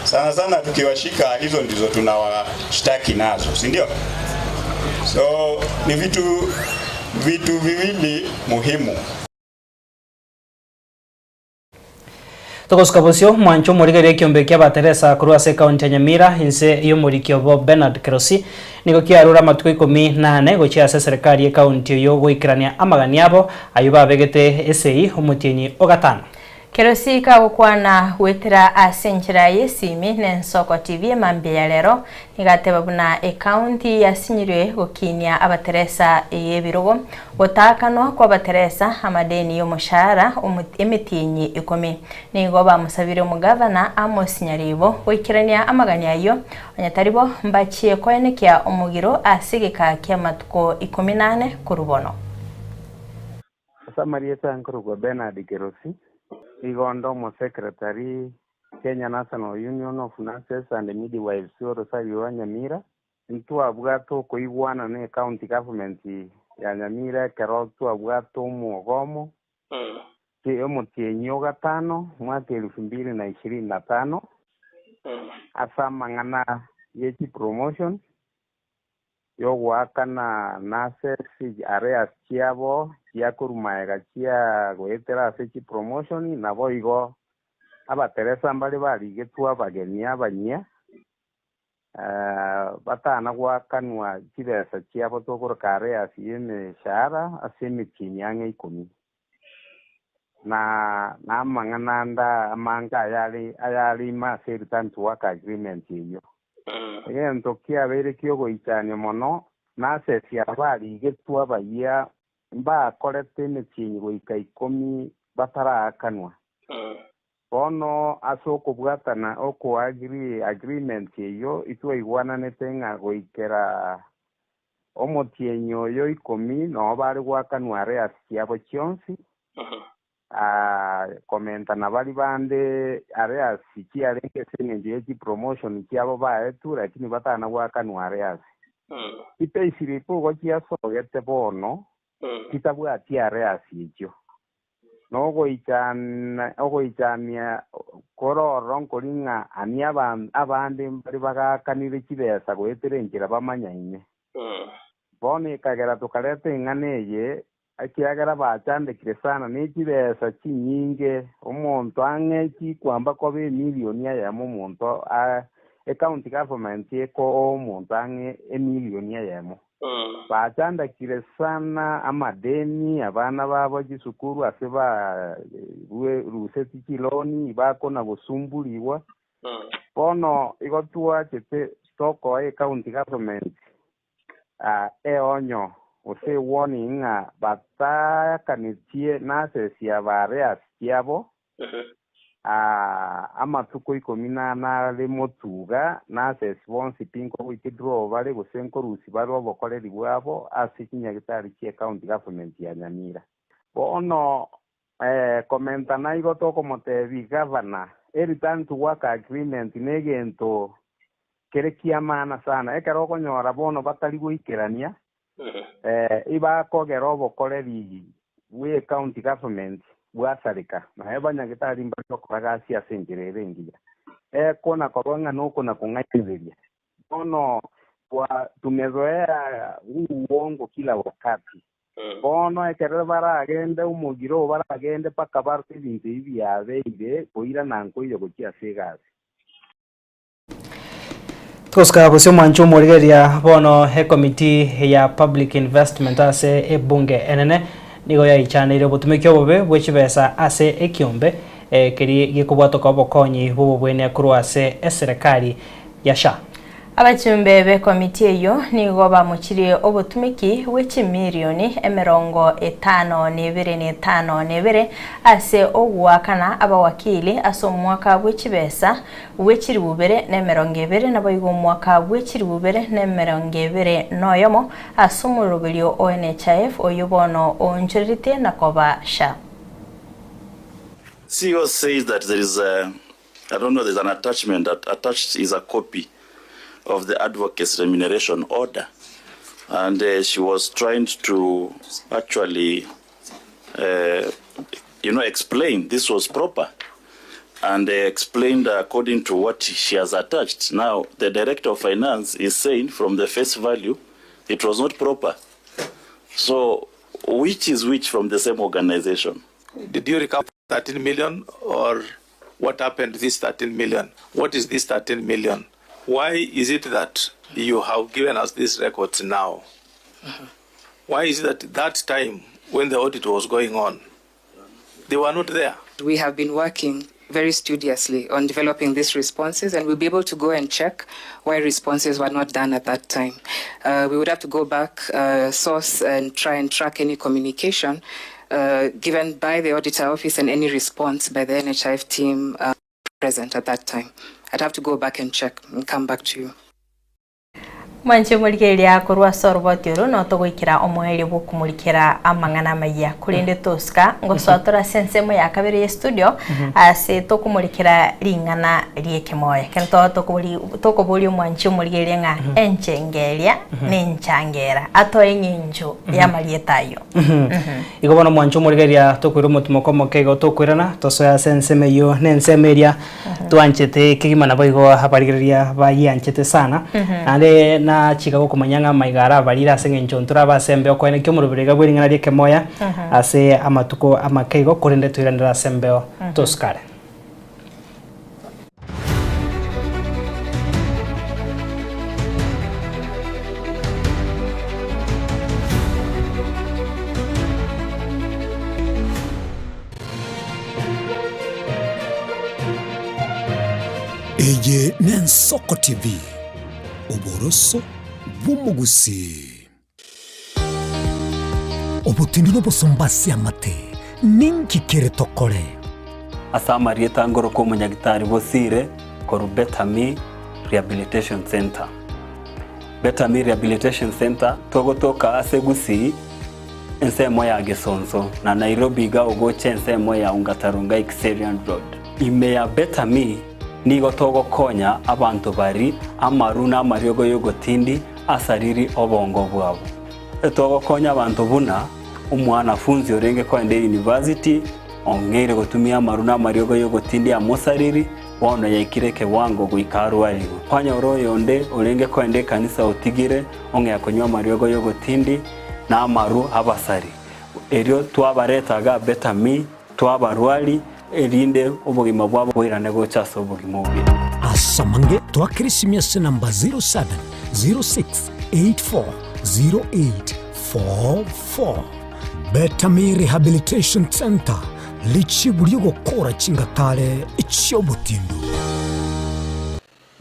Sana sana tukiwashika hizo ndizo tunawashtaki nazo, si ndio? So ni vitu vitu viwili muhimu. Togosuka bosio, mwancho omorigereria ekiombe kia abateresa korwa ase ekaunti ya Nyamira inse y'omoriki obo Bernard Kerosi nigo kiarure amatuko ikomi na ane gochia ase eserekari y'ekaunti eyio goikerania amagani abo ayio babegete esei omotienyi o gatano. Kerosi kagokwana goetera ase enchera y'esimi na Ensoko TV emambia ya rero, nigo ateba buna ecounty yasinyirwe gokinia abateresa ey'ebirogo, gotaakanwa kw'abateresa amadeni y'omoshahara emetienyi ikomi. Nigo bamosabire omogavana Amos Nyaribo goikerania amagani ayio, onye taribo mbachie koenekia omogiro ase egeka ki'amatuko ikomi na ane korwa bono. Ase amarieta nkorokwa Bernard Kerosi, igo onde omosecretary Kenya National Union of Nurses and Midwives orosaria rwa Nyamira. Ntwabwate okoigwana ne County Government ya Nyamira ekero twabwate omogomo omotienyi o gatano mwaka elfu mbili na ishirini na tano ase amang'ana ye chipromotion yogoakana nurses arrears chiabo chiakorwa magega chia goetera ase chipromotion naboigo abateresa mbare barigetwe abageni abanyia batana goakanwa chibesa chiabo tokoroka arrears y'emeshahara ase emetienyi ang'e ikomi. Na namang'ana ande amange ayare ayare ime ase return to work agreement eyio. Egento kiabeire kiogoichania mono nurses aba barigetwe abayia mbakorete emetienyi goika ikomi bataraakanwa. Bono ase okobwatana okoagree agreement eyio itwaigwananete ng'a goikera omotienyi oyo ikomi noo bare goakanwa arrears chiabo chionsi komenta na baria bande arrears chiarenge ase eng'encho ya chipromotion chiabo baetwe lakini batana goakanwa arrears. Chipayslip igo chiasogete bono chitabwati arrears echio. Nogoichana ogoichania kororo nkori ng'a ani abande mbari bagakanire chibesa goetera enchera bamanyaine. Bono ekagera tokareta eng'ana eye ekiagera bachandekire sana ne chibesa chinyinge omonto ang'e chikwamba koba emilioni eyemo omonto Ecounty government ekoa omonto ang'e emilioni eyemo. Bachandakire sana amadeni, abana babo chisukuru ase ba ruseti chiloni bakona gosumburigwa. Bono igo twachete tokoa ecounty government eonyo gose ewarning ng'a batakanetie nurses aba areas chiabo Amatuko ikomi na ane are motuga, nurses bonsi pi nkogoita draw bare gose nkorusia bare obokoreri bwabo ase chinyagitari chie county government ya Nyamira. Bono komenta naigo tokomotebia gavana, e return to work agreement negento kere kiamaana sana ekero okonyora bono batari goikerania Ibakogera obokoreri bwe county government bwasareka, naye banyagitari mbare gokora gasi ase enchera ere engiya. Ekona koba ng'a nokona kong'ainereria. Bono twa tumezoea huu uongo kila wakati. Bono ekero baragende omogiro oo baragende mpaka barore ebinto ebi biabeire koirana nkoiyo gochia ase egasi. Togosika gose omwancho omorigereria bono ekomiti ya Public Investment ase ebunge enene nigo yaichaneire obotumeki obobe bwe chibesa ase ekiombe keria gekobwatoka obokonyi bw'obobwenia korwa ase eserekari ya SHA. Abachumbe b'ekomiti eyio nigo bamochirie obotumiki bwe chimilioni emerongo etano na ebere na etano na ebere ase ogoakana abawakili ase omwaka bwe chibesa bwe chilifu ibere na emerongo ebere, naboigo omwaka bwe chilifu ibere na emerongo ebere na oyomo ase omoroberio o NHIF oyio bono oonchoreretie na koba SHA. CEO says that there is a, I don't know, there's an attachment that attached is a copy of the advocate's remuneration order. And uh, she was trying to actually, uh, you know, explain this was proper. And uh, explained according to what she has attached. Now, the director of finance is saying from the face value, it was not proper. So, which is which from the same organization? Did you recover 13 million or what happened to this 13 million? What is this 13 million? Why is it that you have given us these records now? Why is it that that time when the audit was going on, they were not there? We have been working very studiously on developing these responses, and we'll be able to go and check why responses were not done at that time. We would have to go back, source, and try and track any communication given by the auditor office and any response by the NHIF team present at that time. I'd have to go back and check and come back to you. Mwanche morigereria korwa ase oroboti oro notogoikera omoerio bw'okomorikera amang'ana amayia korende tosika ngosoa tore ase ensemo ya kabere ye studio ase tokomorikera ring'ana ri'ekemoyo ekero toba tokobori tokoboria omwanchi omorigereria ng'a enchengeria nenchangera atoe eng'encho y'amarieta ayio. Igo bono mwanche omorigereria tokoira omotimoko omoke igo tokoirana tosoe ase ensemo eyio na ensemo eria twanchete kegima naboigo abarigereria bayianchete sana. Naende nachika gokomanya ng'a amaiga arabarire ase eng'encho ntorabe ase embeo koenekia omoroberi iga bwe ring'ana ri'ekemoya ase amatuko amake igo korende toiranere ase embeo tosukare. Eye n'Ensoko TV, oboroso bw'omogusii. Obotindi n'obosomba ase amate, ninki kere tokore? Ase amarieta ngoroka omonyagitari Bosire korwa Betami Rehabilitation Centre. Betami Rehabilitation Centre togotoka ase Gusii ensemo ya Gesonso na Nairobi iga ogocha ensemo ya Ongata Rongai Kiserian Road. Ime ya Betami nigo togokonya abanto bari amaru na amariogo y'ogotindi asariri obongo bwabo. Togokonya abanto buna omwanafunzi orenge koenda eyunivasiti ong'eire gotumia amaru na amariogo y'ogotindi amosariri, bono yaikire ekewango goika arwarigwe. Kwanyora oyonde orenge koenda ekanisa otigire ong'ea konywa amariogo y'ogotindi na amaru abasari. Erio twabareta iga Betami, twabarwari, erinde obogima bwabo boirane gocha ase obogima obuya. Ase amange twakere esimi ase enamba 0706840844. Betami Rehabilitation Centre, richibu ri'ogokora chingatare chi'obotindu.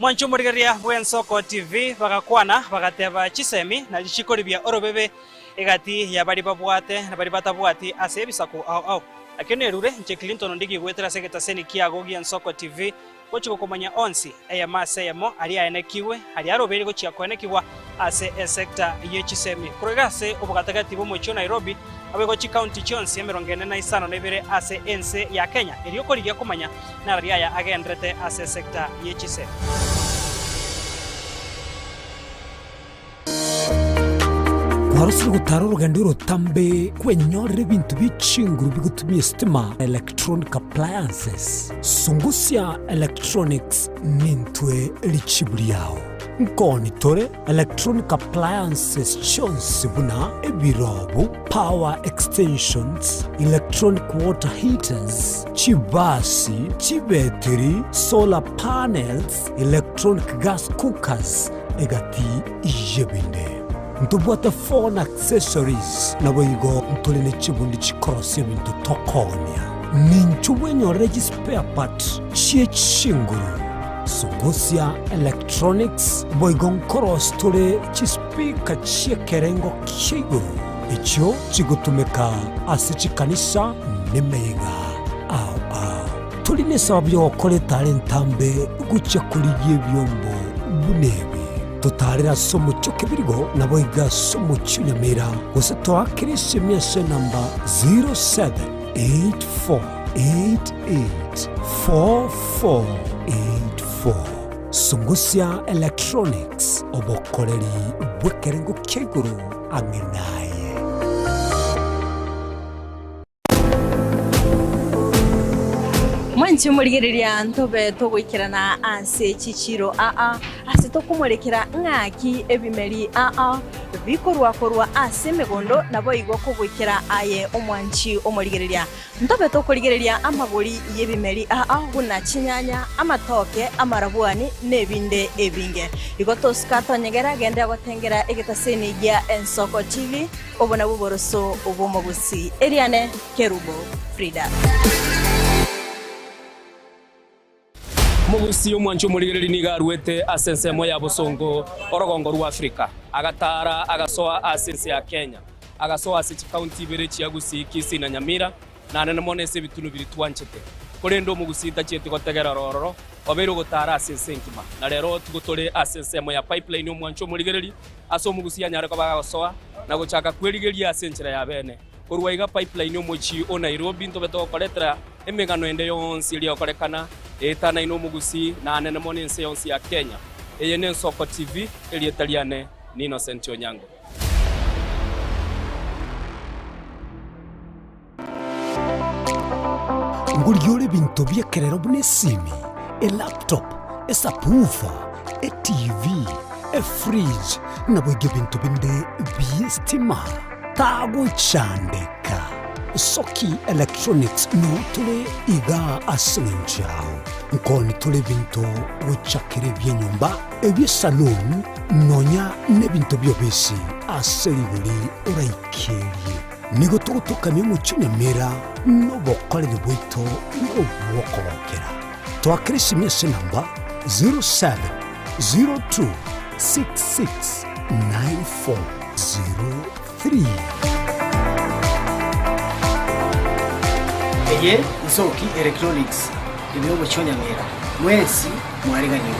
Mwanche omorigereria bw'Ensoko TV bagakwana, bagateba chisemi na richiko ribia orobebe egati ya baria babwate na baria batabwati ase ebisaku ao ao. Nakio nerure inche Clinton Ondigi goetera ase egetaseni kiago gi'Ensoko TV gochia gokomanya onsi, eyemo ase eyemo aria aenekigwe, aria arobeire gochia koenekigwa ase esecta ye chisemi. Korwa iga ase obogatagati bw'omochie o Nairobi, aboigo chikaunti chionsi 42 ase ense ya Kenya, erio korigia komanya narari aya agenderete ase esecta ye chisemi. Kwarosire gotara orogendo orotambe kwenyorera ebinto bie chinguru bigotumia esitima, electronic appliances. Sungusia Electronics nintwe richibu riao. Nkoni tore electronic appliances chionsi buna ebirobu, power extensions, electronic water heaters, chibasi, chibetiri, solar panels, electronic gas cookers, egati y'ebinde. Ntobwate phone accessories, naboigo ntore ne chibundi chikorosia ebinto tokoonia. Ninchu bwenyorere chispare part chie chinguru, sungusia electronics, boigo nkorosia tore chispeaker chi'ekerengo kia igoro echio chigotumeka ase chikanisa nemeyega ao ao. Tori nesababu y'ogokora etara entambe gochia korigia ebiombo buna ebi. Totaarere ase omochie o kebirigo, naboigo ase omochie o Nyamira, gose toakere esemi ase enamba 0784884484. Sungusia Electronics, obokoreri bw'ekerengo kia igoro ang'e naye. Mwanche omorigereria ntobe togoikerana ase chichiiro aa, ase tokomorekera ng'aki ebimeri aa bikorwa korwa ase emegondo, naboigo kogoikera aye omwanchi omorigereria. Ntobe tokorigereria amagori y'ebimeri aa buna chinyanya, amatoke, amarabwani, na ebinde ebinge. Igo tosuka tonyegera genda gotengera egetaseni gia Ensoko TV. Obo nabwo oboroso bw'omogusii. Eriane Kerubo Frida. Omogusii omwanchi omorigereri nigo aruete ase ensemo ya bosongo orogongo rwa Afrika, agataara agasoa ase ense ya Kenya, agasoa ase chikaunti ibere chia Gusii, Kisii na Nyamira, na nene mono ase ebitunu biria twanchete. Korende omogusii tachieti gotegerera ororo, obeire ogotaara ase ense engima. Na rero tigo tore ase ensemo ya Pipeline omwanchi omorigereri, Ase omogusii anyare koba agosoa na gochaka kwerigeria ase enchera ya bene. Korwa iga Pipeline omochie o Nairobi ntobe togokoretera emegano ende yonsi eria egokorekana eetanaine omogusii na anene mono ense yonsi ya Kenya. Eye n'Ensoko TV, erieta riane ni Innocent Onyango. Ngorigia ore ebinto bi'ekerero buna esimi, elaptop, esubwoofer, etv, efridge, naboigo ebinto binde bi'estima. Tagochandeka. Soki Electronics noo tore igaa ase eng'encho yao. Nkoni tore ebinto gochakera ebi'enyomba, ebi'esaloon, nonya nebinto bi'obisi ase rigori oraikerie. Nigo togotokamia omochie o Nyamira nobokoreri bwaito nobw'okogokera. Toakere esimi ase enamba 0702669403. Eye Nsoki Electronics ime y'omochie o Nyamira. Mwensi mwariganigwe.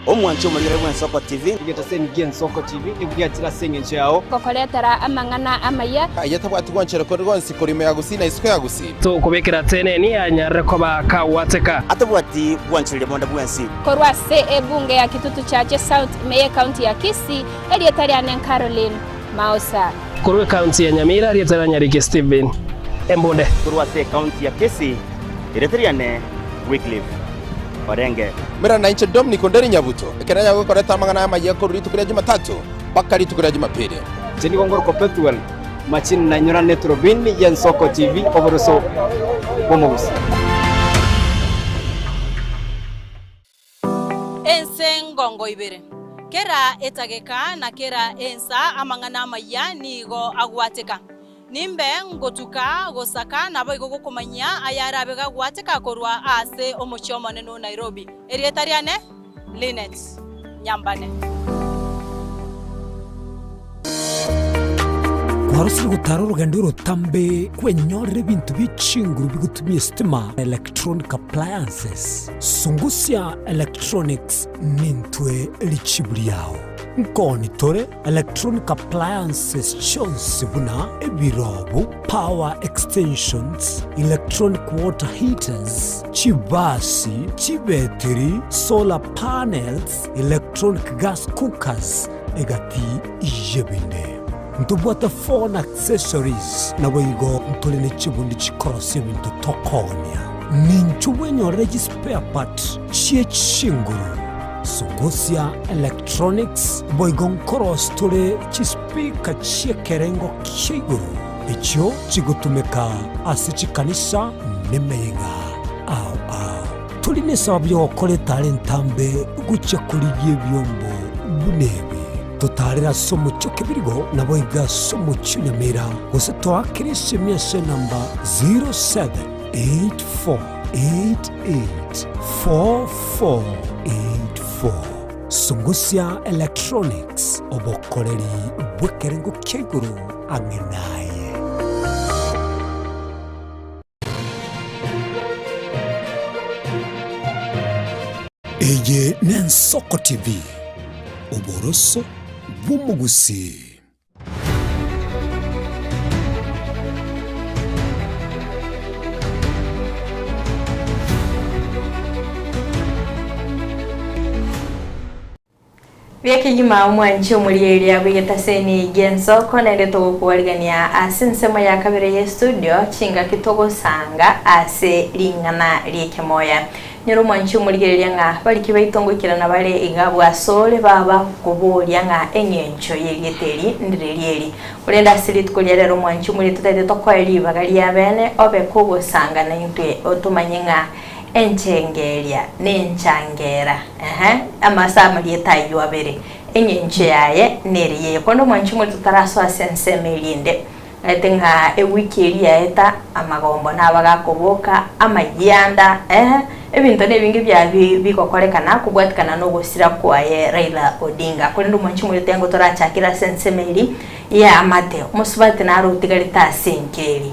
Omwanchi omorigere bw'Ensoko TV. Egetaseni gi'Ensoko TV nigo giachire ase engencho yao. Gokoretera amang'ana amaya. Aye tabwati gwanchera kore gwonsi korwa ime ya Gusii na isiko ya Gusii. Tokobekera teneni anyarire koba kagwateka. Atabwati gwanchereria bonde bwensi. Korwa ase ebunge ya Kitutu Chache South ime y'ecounty ya Kisii, erieta riane Caroline Maosa. Korwa ecounty ya Nyamira, erieta ria Nyariki Stephen Embunde. Korwa ase ecounty ya Kisii, erieta riane Wycliffe Orenge. Mera nainche Dominic Onderi Nyabuto, ekero nyagokoreta amang'ana amayia korwa rituko ria Jumatatu mpaka rituko ria Jumapili. Inche nigo ngorokwa Pethuel Machini na inyora neturubini y'Ensoko TV oboroso bw'omogusii. emerongo ibere. Kera etageka na kera ensa amang'ana amayia nigo agwateka. Nimbe ngotuka gosaka naboigo gokomanyia ayarabe gagwateka korwa ase omochie omonene o Nairobi. Erieta riane Linet Nyambane. Kwarosire gotara orogendo orotambe kwenyorera ebinto bie chinguru bigotumia esitima, electronic appliances. Sungusia Electronics nintwe richibu riao. Nkoni tore electronic appliances chionsi buna ebirobu, power extensions, electronic water heaters, chibasi, chibetiri, solar panels, electronic gas cookers, egati y'ebinde. Ntobwate phone accessories, naboigo ntore ne chibundi chikorosia ebinto tokoonia. Ninchwo bwenyorere chispare part chie chinguru. Sungusia Electronics boigo nkorosia tore chispeaker chi'ekerengo kia igoro, echio chigotumeka ase chikanisa nemeyega ao ao. Tori nesababu y'ogokora etara entambe gochia korigia ebiombo buna ebi. Totaarere ase omochie o Kebirigo, naboigo ase omochie o Nyamira, gose toakere esemi ase enamba 0784884484. Sungusia Electronics, obokoreri bw'ekerengo kia igoro ang'e naye. Eye n'Ensoko TV, oboroso bw'omogusii. Buya kegima omwanchi omorieria bw'egetaseni gi'ensoko naende togokwarigania ase ensemo ya kabere y'estudio chingaki togosanga ase ring'ana ri'ekemoya. Nyora omwanchi omorigereria ng'a bariki baito ngoikerana bare iga bwasore baba koboria ng'a eng'encho y'erieta eri ndireri eri. Korende ase rituko ria rero omwanchi omorieria totaete tokoe ribaga ria bene obe kogosanga naintwe otomanye ng'a Enchengeria nenchangera, ehe, amase amarieta ayio abere, engencho yaye nere yeye. Korende omwanchi omorito tarasoa ase ensemo eria ende, omanyete ng'a ewiki eria yaeta amagombo nabo agakoboka, amayianda, ehe, ebinto nebinge bia bigokorekana kobwatikana na ogosira kwaye Raila Odinga. Korende omwanchi omorito engo torachakere ase ensemo eria y'amate, omosubati naro otigarete ase enka eria,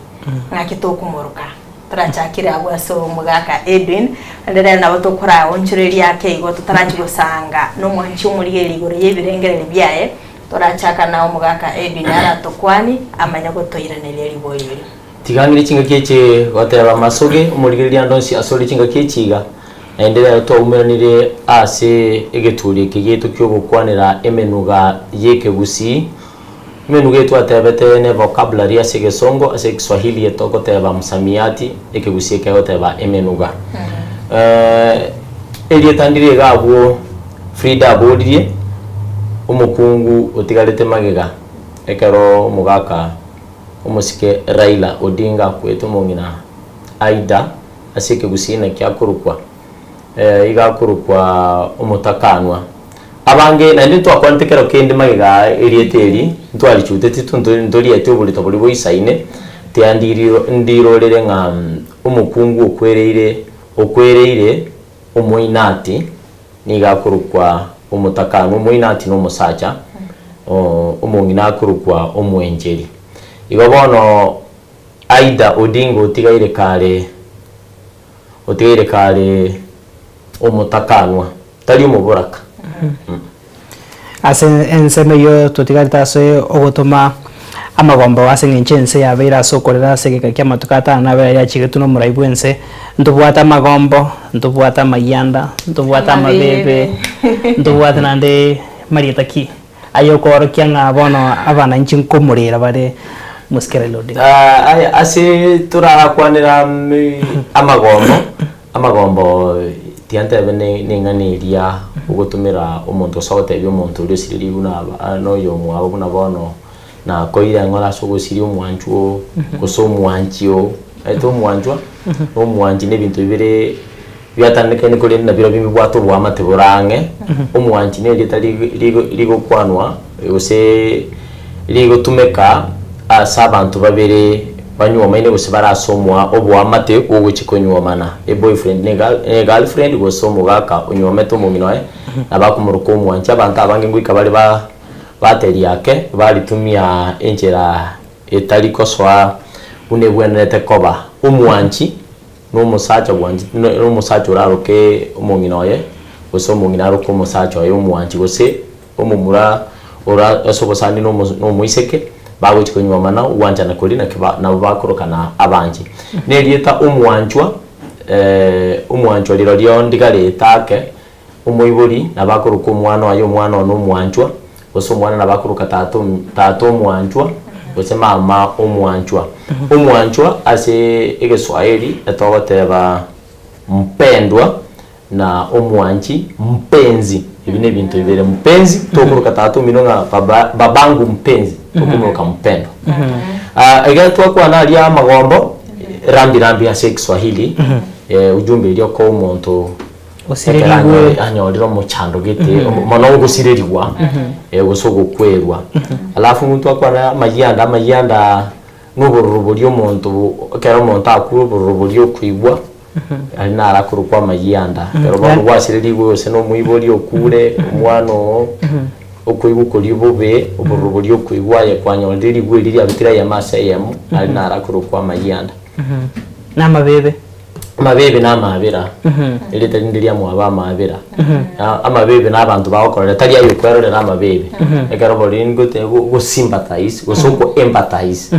ng'aki tokomoroka? Torachakere abwo ase omogaka Edwin, naende rero nabo tokoraonchoreria ake igo totarachia gosanga nomwanchi omorigereria igoro y'ebirengererio biaye, torachaka na omogaka Edwin aratokwani amanye gotoiraneria ribori erio. Tiga ng'ire chingaki echi goteba amasoge omorigereria ande onsi asore chingaki echi iga, naende rero twaumeranire ase egeturi eke giaito ki'ogokwanera emenuga y'ekegusii. Emenuga eye twatebete ne vocabulary ase egesongo, ase ekiswahili etogoteba msamiati, ekegusii ekegoteba emenuga. Erieta ndire iga abwo Frida aboririe, omokungu otigarete magega ekero omogaka omosike Raila Odinga akwete omong'ina Aida ase ekegusii naki akorokwa, iga akorokwa omotakanwa. Abange, naende ntwakwanete kero kende magega aa erieta eri, ntwarichuteti ntorieti oborito boria boisaine, tiga ndirorere ng'a omokungu okwereire okwereire omoinati nigo akorokwa omotakanu, omoinati na omosacha, omong'ina akorokwa omwencheri. Igo bono Aida Odinga otigaire kare otigaire kare omotakanwa. Tari omoboraka. Ase ensemo eyio totigarete ase ogotoma amagombo ase engencho ense yabeire ase okorera ase egeka ki'amatuko atano na abere aria achigetwe nomorai bw'ense, ntobwate amagombo, ntobwate amayianda, ntobwate amabebe, ntobwate naende marieta ki ayokoorokia ng'a bono abananchi nkomorera bare mosike Raila Odinga. Aya ase torarakwanera amagombo. Amagombo tiga ntebe neng'ana eria ogotomera omonto gose ogotebia omonto oria osiririe buna aba noyomwabo buna bono nakoire ang'ore ase ogosiria omwanchwa oo gose omwanchi oo, omanyete omwanchwa na omwanchi na ebinto bibere. Biatananekaine korende nabirobio mbibwate oboamate bore ang'e. Omwanchi nerieta rigokwanwa gose rigotumeka ase abanto babere banywomaine gose bare ase omoa oboamate bwogochia konywomana. Eboyfriend ne egirlfriend gose omogaka onywomete omong'ina oye nabo akomoroka omwanchi. Abanto abange ngoika bare ba bateria ake baritumia enchera etari kosoa buna ebwenerete koba. Omwanchi. Nomosacha bwanchete, nomosacha oraroke omong'ina oye, gose omong'ina aroke omosacha oye omwanchi, gose omomura ora ase obosani na omo na omoiseke, bagochia konyuomana ogwanchana koria naki ba nabo bakorokana abanchi. Na erieta omwanchwa, omwanchwa rirorio ndigarete ake, omoibori nabo akoroka omwana oye omwana one omwanchwa, gose omwana nabo akoroka tata om tata omwanchwa, gose mama omwanchwa. Omwanchwa ase egeswahili etogoteba mpendwa na omwanchi mpenzi, ebi na ebinto bibere, mpenzi tokoroka tata omino ng'a baba babangu mpenzi, tokomoroka mpendwa. Ekero twakwana aria amagombo, rambi rambi ase ekiswahili, ujumbe eria okoa omonto Osirerigwe. Ekero anyore- anyorire omochando gete mono ogosirerigwa gose ogokwerwa. Alafu ntwakwana amayianda amayianda na obororo boria omonto bo ekero omonto akure obororo boria okoigwa aria naro akorokwa amayianda. Ekero bono gwasirerigwe gose na omoibori okure, omwana oo, okoigwa koria bobe, obororo boria okoigwa aye kwanyorire rigwa erio riarutire eyemo ase eyemo, aria naro akorokwa amayianda. Na amabebe. Amabebe na amaabera, erieta rinde riamwabo amaabera. Amabebe na abanto bagokorera tari aye okwerorera amabebe. Ekero bori ngote go sympathize gose oko empathize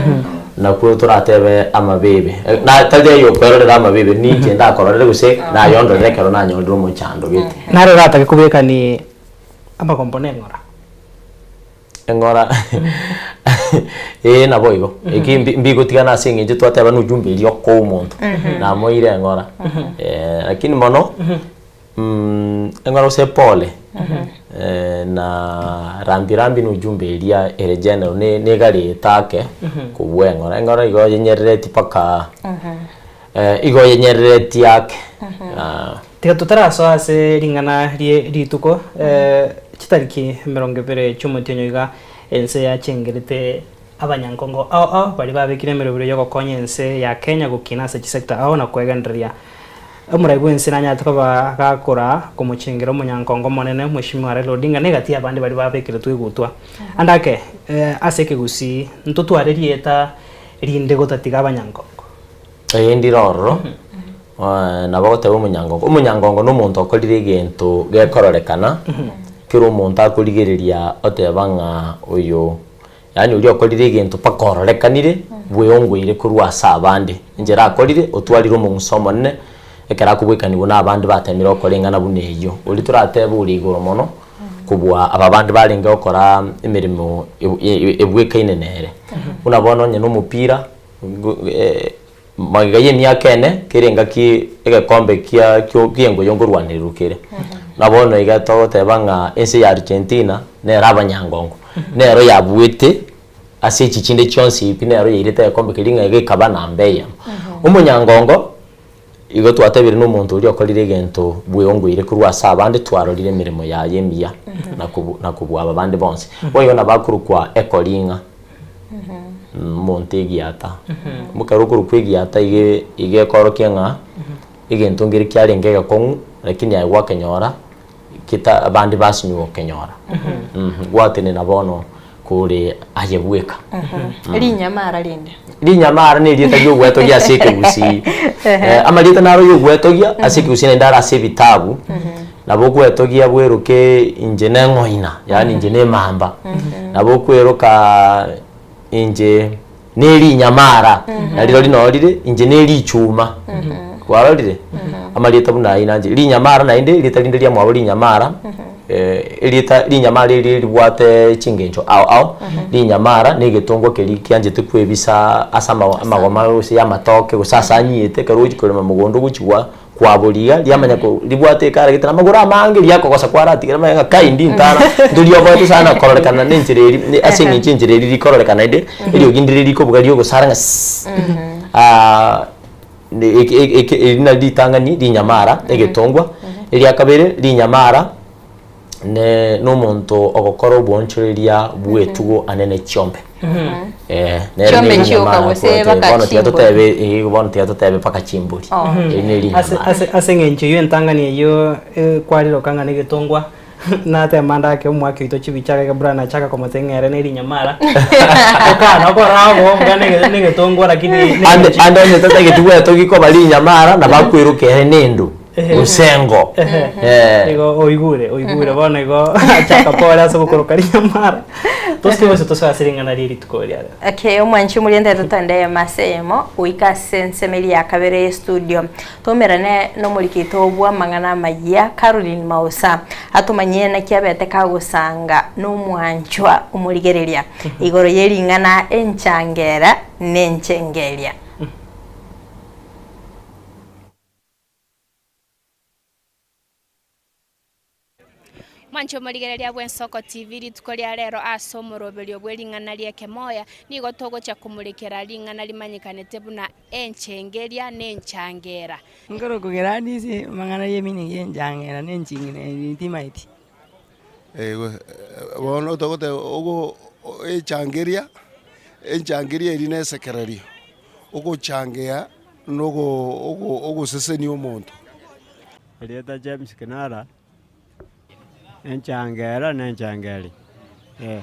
nakwo toratebe amabebe. Na tari aye okwerorera amabebe ninche ndakororere gose naye ondorere ekero nanyorire omochando gete. Naro oratake kobekani amagombo na eng'ora. Eng'ora ee naboigo eki mbi- mbigotigana ase eng'encho twateba na ujumbe eria okoa omonto namoire eng'ora lakini mono eng'ora gose pole na rambi rambi na ujumbe eria ere general ne negari etake kobua eng'ora, eng'ora igo yenyerereti mpaka igo yenyerereti ake. Tiga totarasoa ase ring'ana rie rituko, chitariki emerongo ebere chi'omotienyi iga, ense yachengerete abanyankongo ao ao baria babekire emeroberi y'ogokonya ense ya Kenya gokina ase chisector ao na kwegendereria. Omorai bw'ense nanyarete koba gakora komochengera omonyankongo omonene Mweshimiwa Raila Odinga na egati y'abande baria babekeretwe egutwa. Ande ake ase ekegusii ntotware rieta rinde gotatiga abanyankongo. Ee ndire ororo, nabo ogoteba omonyangongo, omonyangongo na omonto okorire egento gekororekana, kera omonto akorigereria oteba ng'a oyo yaani oria okorire egento mpaka ororekanire, bweongoire korwa ase abande. Enchera akorire, otwarire omong'uso omonene, ekero akobwekanigwa na abande batemire gokora eng'ana buna eyio. Oria toratebe ore igoro mono, kobua aba bande barenge gokora emeremo ebwekaine nere. Buna bono onye na omopira. Magega y'emiaka ene, kera engaki egekombe kia ki'engoyo nkorwanererwa kere. Na bono iga togoteba ng'a ense ya Argentina nero abanyangongo, nero yabuete ase echi chinde chionsi pi nero yairete egekombe keria ng'a gekaba namba eyemo. Omonyangongo, igo twatebire na omonto oria okorire egento bweongoire korwa ase abande twarorire emeremo yaye emiya na kobu na kobua aba bande bonsi. Boigo nabo akorokwa ekoring'a. Omonto egiata, omokera okorokwa egiata iga iga ekorokia ng'a egento nkere kiarenge egekong'u lakini aye gwakenyora kita abande basinywa gokenyora gwatenena bono kore aye bweka. Rinyamara rende. Rinyamara na erieta ria ogwetogia ase ekegusii. Amarieta naro ya ogwetogia ase ekegusii naende are ase ebitabu. Nabo okwetogia bweroke inche neng'oina, yaani inche nemamba. Nabo okweroka inche nerinyamara, narirorio noo rire inche nerichuma. Kwarorire? Amarieta buna ayio nanche. Rinyamara naende erieta rinde riamwabo rinyamara, erieta rinyamara erio ribwate chingencho ao ao, rinyamara na egetongwa keria kianchete kwebisa ase ama amagoma gose ya amatoke gose ase anyiete ekero ogochi korema mogondo ogochi gwa Kwaboria iga, riamanya ko ribwate ekara gete namagoro amange, riakogosa kwaratigera manya ng'a kai ndi ntara, ntorioboete sana kororekana na enchera eria ne ase eng'encho enchera eria rikororekana ende, eriogi ndire rikobuga riogosara ng'a sss. eri nari ritang'ani rinyamara egetongwa, eria kabere rinyamara ne nomonto ogokora obwoonchoreria bw'etugo anene chiombe. Eh, nere Chiombe ne chioka rinyamara gose akorete. baka Bono tiga chimbori. totebe eh, bono tiga totebe mpaka chimbori. Oh. Eri ne Ase rinyamara. ase ase eng'encho eywo entang'ani eywo kwariroka ng'a negetongwa natema ndake omwake oito chibicha agake Brian achaka komotebia ng'a ere ne rinyamara okana okora obo iga negetongwa lakini Ande ande onye tatageti gwetogia koba rinyamara nabo akweroka ere nendo gose engo. Eh. Igo oigure oigure bono igo achaka pore ase ogokoroka rinyamara tosike gose tosoe ase ring'ana rie rituko riria rero. Okay, omwanchi omoriente totende eyemo ase eyemo goika ase ensemo eria ya kabere ye studio. Toumerane nomorikito bw'amang'ana amayia Caroline Mausa atomanyie naki abete kagosanga nomwanchwa omorigereria igoro ye ring'ana enchangera nenchengeria. Mwanche omorigereria bw'Ensoko TV rituko ria rero ase omoroberio bwe ring'ana ri'ekemoya, nigo togochia komorekera ring'ana rimanyekanete buna enchengeria na enchangera. Nkorokogera ase amang'ana y'emeaning y'enchangera na enching'ina eri timaeti. Bono togoteba ogo echangeria, enchangeria eria na esekererio, ogochangea na ogo ogo ogosesenia omonto. Erieta James Kinara, enchangera na enchangeri, eh,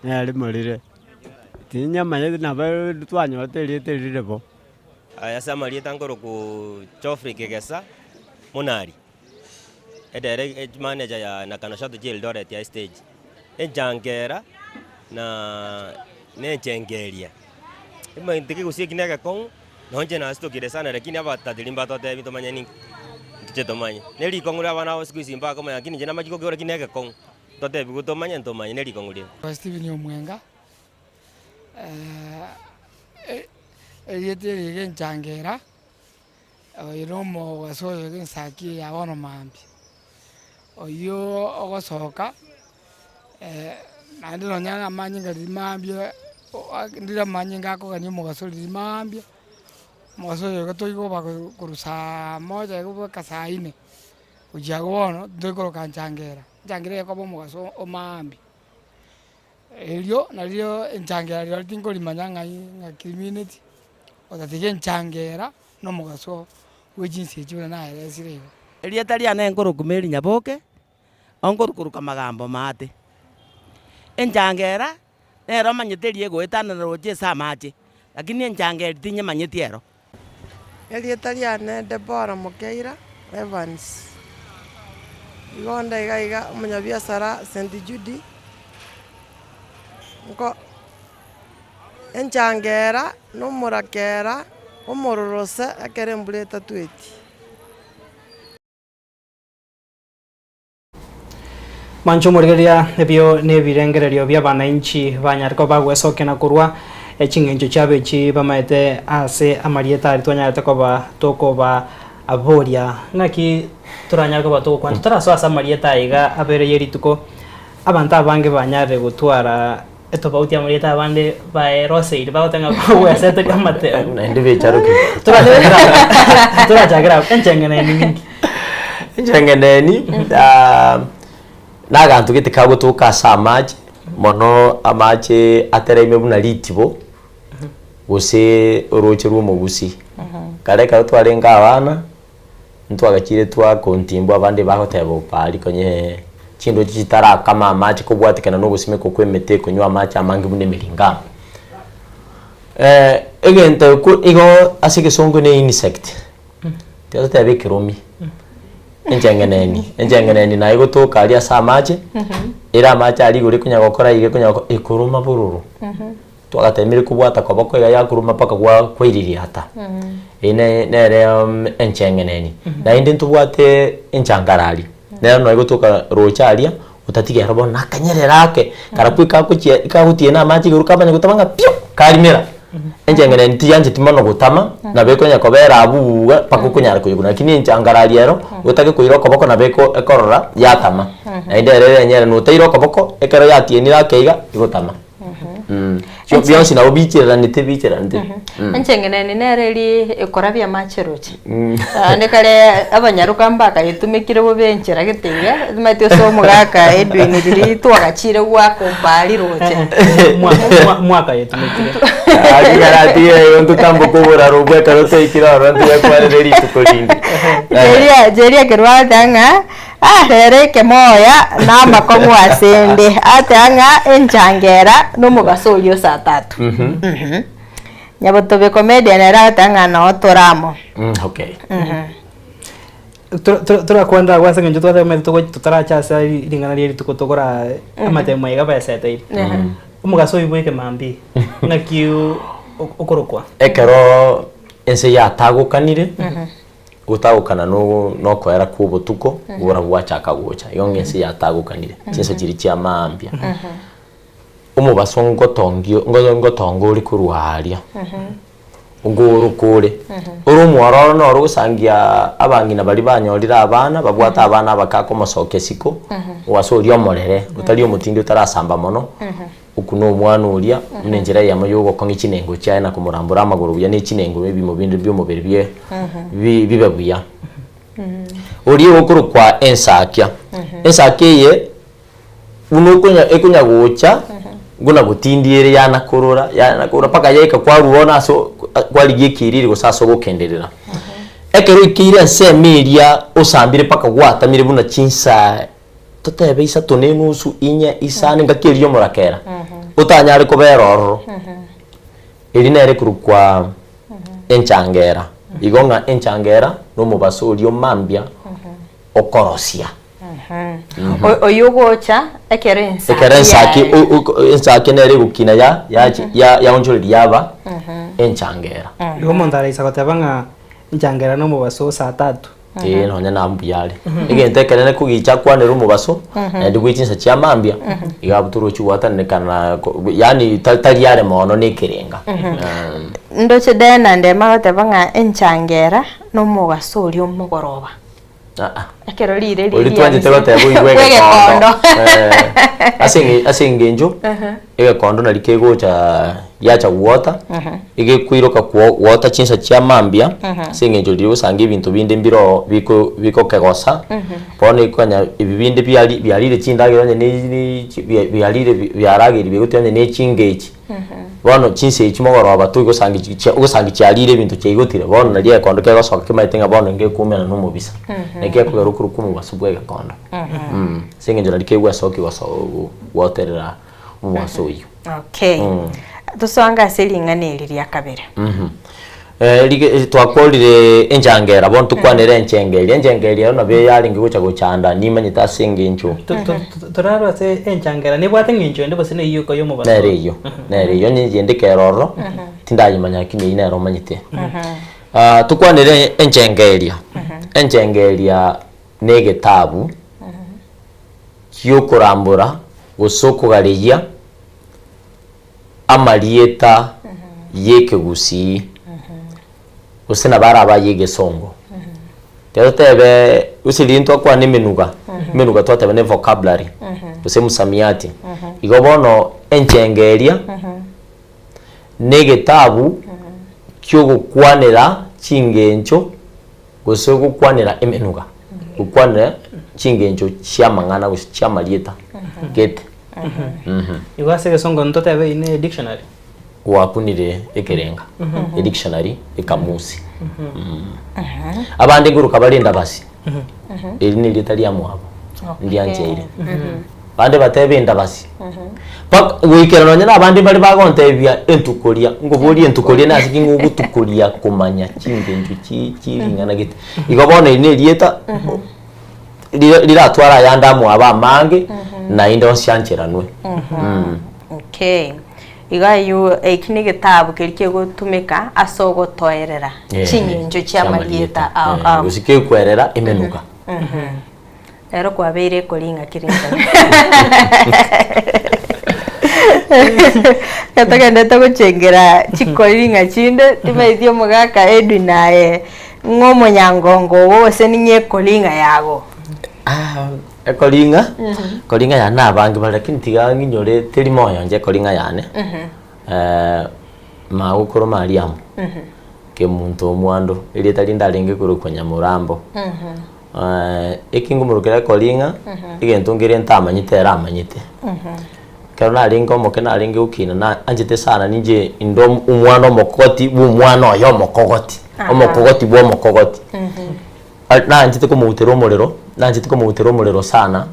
nere rimorire, tinyamanyeti nabo twanyorete erieta eri rire bo. Aya ase amarieta nkorokwa Geoffrey Kegesa Monari, edere manager ya Nakano Shuttle chia Eldoret ya estage. Enchangera na na enchengeria, emanyete kegusii eki na egekong'u. Nonye nasitokire sana lakini abatatiri mbatotebi tomanye ninki, ntoche tomanye. Ne rikong'u ria abana aba siku hizi mbakomanya lakini inche namachia gokigora lakini negekong'u, totebiwe tomanye ntomanye ne rikong'u rire. Stephen Omwenga, erieta eri iga enchangera, oyo na omogaso oyo iga ensaki eye ya bono mambia, oyio ogosoka. Naende nonya na amanyinga riria mambia, ndire amanyinga akogania omogaso riria mambia, omogaso oyo iga toigoba korwa saa moja iga mpaka saa nne, gochia abwo bono ntoikoroka nchangera, nchangera ekoba omogaso o maambia. Erio nario enchangera rirorio tinkorimanya ng'ai ng'aki rimineti, otatiga enchangera na omogaso bwe chinsa echio buna naeresire igo. Erieta riane nkorokwa Mary Nyaboke, onkorukoruka amagambo maate. Enchanga era nere omanyete eria egoetanana roche ase amache, lakini enchanga eri tinyemanyeti ero. Erieta riane Deborah Mokeira Evans, igo onde iga iga omonyabiasara St. Jude, nko enchanga era na omorakera omororose ekero embura etatweti. Mwanche omorigereria ebio nebirengererio bi'abanainchi banyare koba bagwesokia na korwa ching'encho chiabo echi bamaete ase amarieta aria twanyarete koba tokobaboria. Ng'aki toranyare koba togokwana totarasoa ase amarieta aya iga abere ye rituko abanto abange banyarire gotwara etofauti y'amarieta abande baeroseire bagoteba ng'a bagweseteria amatemo. Naende becharoke. Torachakera abwo, torachakera abwo, encheng'eneni ninki? Encheng'eneni ah, na aganto gete kagotoka ase amache, mono amache atereime buna ritibo, gose oroche rwa omogusi. Kare ekero twarenge abana, Ntwagachire twakontimbwa abande bagoteba opari konye chindoche chitarakama amache kobwatekana na ogosimekwa kwa emete ekonywa amache amange buna emiringamu. Egento ekwo igo ase egesongo ne insect, tiga totebe ekeromi, encheng'eneni, encheng'eneni naye egotoka aria ase amache, ere amache aria igoro ekonya gokora iga ekonya gokora ekoroma bororo. Twagatemire kobwata koboko iga yakoruma mpaka gwa kwaiririata. Eye ne nere encheng'eneni. Naende ntobwate enchangarari, nero nonya egotoka roche aria, otatiga ero bono nakanyerere ake, karakwo ekagochia ekagotiena amache igoro kamanya gotama ng'a pio, karimera. Encheng'eneni tiyancheti mono gotama, nabo ekonya kobera abuuga mpaka okonyara koyekuna, lakini enchangarari ero, otake koira okoboko nabo eko ekorora yatama. Naende ere erenyere notaira okoboko, ekero yatienire ake iga, egotama. Chio bionsi nabo bicheranete bicheranete. Encheng'eneni nere eri ekorabia amache roche. Naende kare abanyaroka mbakayetumekire bobe enchera gete iga, omanyete ase omogaka Edwin riria twagachire goaka ombari roche. Mwakayetumekire. Atige igo ntotamboke oboraro obwo ekero twaikire ororo ntiyakwarire rituko rinde. Jeria Jeria ekero gwateba ng'a ah rero ekemoya na amakong'u ase 'nde, ateba ng'a enchangera na omobaso oria o saa tatu. Nyabotobe comedian ere agoteba ng'a noo tore amo. Okay. Torakwanera agwo ase eng'encho twatemete togo totaracha ase ring'ana ria rituko tokora amatemo aiga besete iri. Omogaso oyio bwa ekemambia, ng'aki okorokwa? Ekero ense yatagokanire, gotagokana nokoera kwa obotuko, oborabu bwachaka gocha, igo ng'a ense yatagokanire, chinsa chiria chia mambia. Omobaso ngotongio ngotonga ore korwa aaria, ngoroka ore, ore omwororo noro ogosangia abang'ina baria banyorire abana, babwate abana abake akomosokia isiko, oase oria omorere, otari omotindi otarasamba mono, okwo na omwana oria, buna enchera eyemo ya ogokong'ia chinengo chiaye na komorambora amagoro buya na echinengo ebimo binde bia omobere bie bibe buya. Oria okorokwa ensakia, ensakia eye. Buna okonya ekonya gocha, buna gotindi ere yana korora yana korora mpaka yaika kwarwa bono ase kwarigia ekiriri gose ase ogokenderera. Ekero oikeire ensemo eria osambire mpaka gwatamire buna chinsaa totebe isato na enusu, inye, isano engaki eria omorakera, otanyare kobera ororo, eria nere ekorokwa enchangera. Igo ng'a enchangera na omobaso oria omambia okorosia. Oyio ogocha ekero ensaki Ekero ensaki yaye. ensaki nere egokina ya yachi ya yaonchoreria yaba enchangera. Igo omonto araisa goteba ng'a enchangera na omobaso o saa tatu. Ee nonya na mbuya are. Egento ekenene kogicha akwanere omobaso, naende bwe chinsa chia mambia, iga abwo torochi gwatananekana ko yaani tari are mono na ekerenga. Ndoche Diana Ndema agoteba ng'a enchangera na omogaso oria omogoroba. Ekero riire Oria riria twanchete goteba oigwe Bw'egekondo. egekondo. Eh, ase eng'e- ase eng'encho egekondo nari kegocha giacha gwota egekoiroka kwo gwota chinsa chia mambia ase eng'encho riria ogosanga ebinto binde mbiroo biko bikokegosa bono ekonyora ebi binde biari biarire chindagera onye ne ne chi biarire biarageire bigotiga onye ne chingechi. Bono chinsa echi mogoroba toigosanga chi ogosanga chiarire ebinto chiaigotire, bono nario egekondo kegosoka kemaete ng'a bono ngekoumera na omobisa. Naki gekogera okorokwa omobaso bwa egekondo. Ase eng'encho nario kegwesokia goso gwoterera omobaso oyio. Okay. Tosoange ase ring'ana eri ria kabere. Rige twakorire enchangera bono tokwanere enchengeri, enchengeri ero nabo yarenge gocha gochanda nimanyete ase engencho. Torarwe ase enchangera nebwate eng'encho ende gose neyio iko y'omobaso? Nere eyio, nere eyio onye inche ndikera ororo tindayemanya lakini eyio nere omanyete. Tokwanere enchengeria, enchengeria na egetabu giokorambora gose okogareyia amarieta y'ekegusii, gose nabo arabe ay'egesongo. Ekero totebe gose riria ntwakwana emenuga, emenuga twateba ne vocabulary, gose msamiati. Igo bono enchenge eria, na egetabu kiogokwanera chingencho gose gokwanera emenuga, gokwanera chingencho chi'amang'ana gose chi'amarieta gete. Igo ase egesongo ntotebe eyio ne dictionary. Gwakunire ekerenga, edictionary, ekamusi. Abande nkoroka bare endabasi, eri na erieta ria mwabo, ndiancheire. Bande batebe endabasi, mpaka goikera nonye na abande mbare bagontebia entukoria, nkoboria entukoria nase ki ng'a ogotukoria komanya chingencho chi chi ring'ana gete. Igo bono eri na erieta rira riratware ayande amwabo amange, naende onsi ancheranwe. Okay. Iga aywo eki na egetabu keria kegotumeka ase ogotoerera ching'encho chia amarieta ao ao. Gose kekwerera emenuka. Rero kwabeire ekori ng'aki rinchana. Ekero togendete gochengera chikori ng'a chinde, timaeti omogaka Edwin aye ng'a omonyangongo ogo gose ning'e ekori ng'a yago. Ekoring'a, ekoring'a yane na abange bare lakini tiga ng'inyore teri moyo inche ekoring'a yane, magokoro Mariamu, Kemunto Omwando, erieta rinde arenge korokwa Nyamorambo. Eki nkomorokera ekoring'a, egento nkere ntamanyete ere amanyete. Ekero narenge omoke narenge gokina na anchete sana ninche inde omwana omokogoti bwa omwana oye omokogoti, omokogoti bwa omokogoti. Naanchete komoutera omorero, naanchete komoutera omorero sana,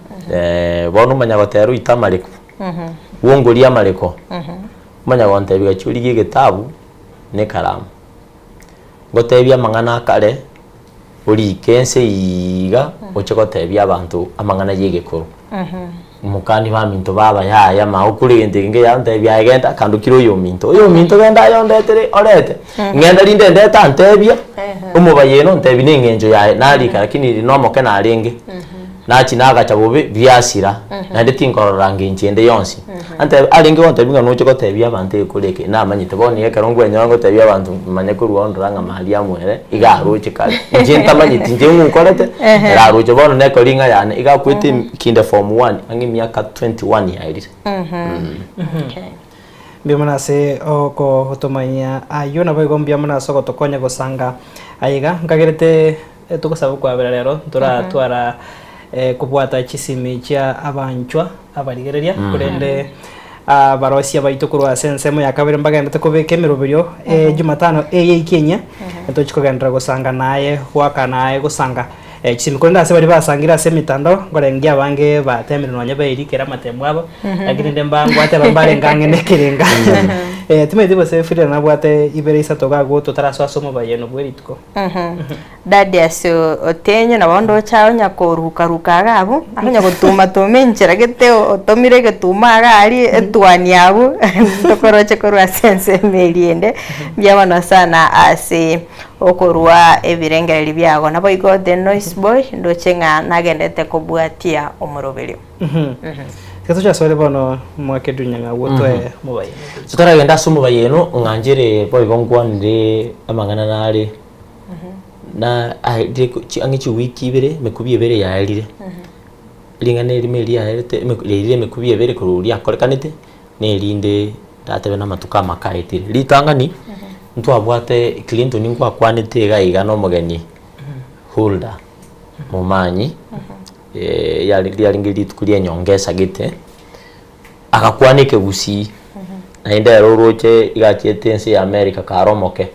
bono omanya gotera oite amareko, bwongoria amareko, omanya gontebia gachia origie egetabu na ekaramu, ngotebie amang'ana akare, orike ense iiga, oche gotebia abanto amang'ana ya egekoro. Omokani baminto baba yaya magokura egento eke nkeya antebia aye genda kandokire oyominto, oyominto genda aye ondetere orete, ng'enda rinde ndete antebia, omobayeno ontebia na eng'encho yaye narika lakini riria nomoke narenge, nachia nagacha bobe biasira, naende tinkorora ngencho ende yonsi. Antebia arenge gontebia ng'a noche gotebia abanto egekoro eke, namanyete bono iga ekero nkwenyora ngotebia abanto manye korwa ondora ng'a Mariamu ere iga aroche kare, inche ntamanyeti inche ng'o nkorete, ere aroche bono nekori ng'a yane iga akwete kinde form one ang'e emiaka 21 yaerire. Mbuya mono ase ogotomanyia ayio, naboigo mbuya mono ase ogotokonya gosanga aiga. Nkagerete togosaba okwabera rero ntoratwara kobwata chisimi chia abanchwa abarigereria, korende abarosia baito korwa ase ensemo ya kabere mbagenderete kobeka emeroberio Jumatano eye ekienye, ntochi kogenderera gosanga naye goaka naye gosanga chisemi. Korende ase baria basangire ase emetandao, nkorengia abange batemire nonye baerikere amatemo abo, lakini rende mbangwateba mbarenge ang'e na ekerenga. Timanyeti gose Frida nabwate ibere isato iga agwo totarasoa ase omobayeno bwe rituko. Dadius Otenyo nabo ndoche onya koruka-ruka iga abwo, onya gotuma-tuma enchera gete otomire egetuma iga aria etuani abwo, tokoroche korwa ase ensemo eria ende, mbuya mono sana ase okorwa ebirengererio biago. Naboigo the noise boy ndoche ng'a nagendete kobwatia omoroberio. Tiga toche asore bono mwake dunya ng'a gwotoe omobayeno. Totaragenda ase omobayeno ng'anchere boigo nkwanire amang'ana nare. Na aerire ang'e chiwiki ibere, emekubi ebere yaerire, ring'ana erimo erio riaerete riairire emekubi ebere korwa riakorekanete, na erinde ndatebe na amatuko amake aetire. Ritang'ani, ntwabwate Clinton nkwakwanete iga iga na omogeni Hulda Momanyi, yare riarenge rituko ria enyongesa gete, agakwana ekegusii, naende ere oroche iga achiete ense ya America kare omoke.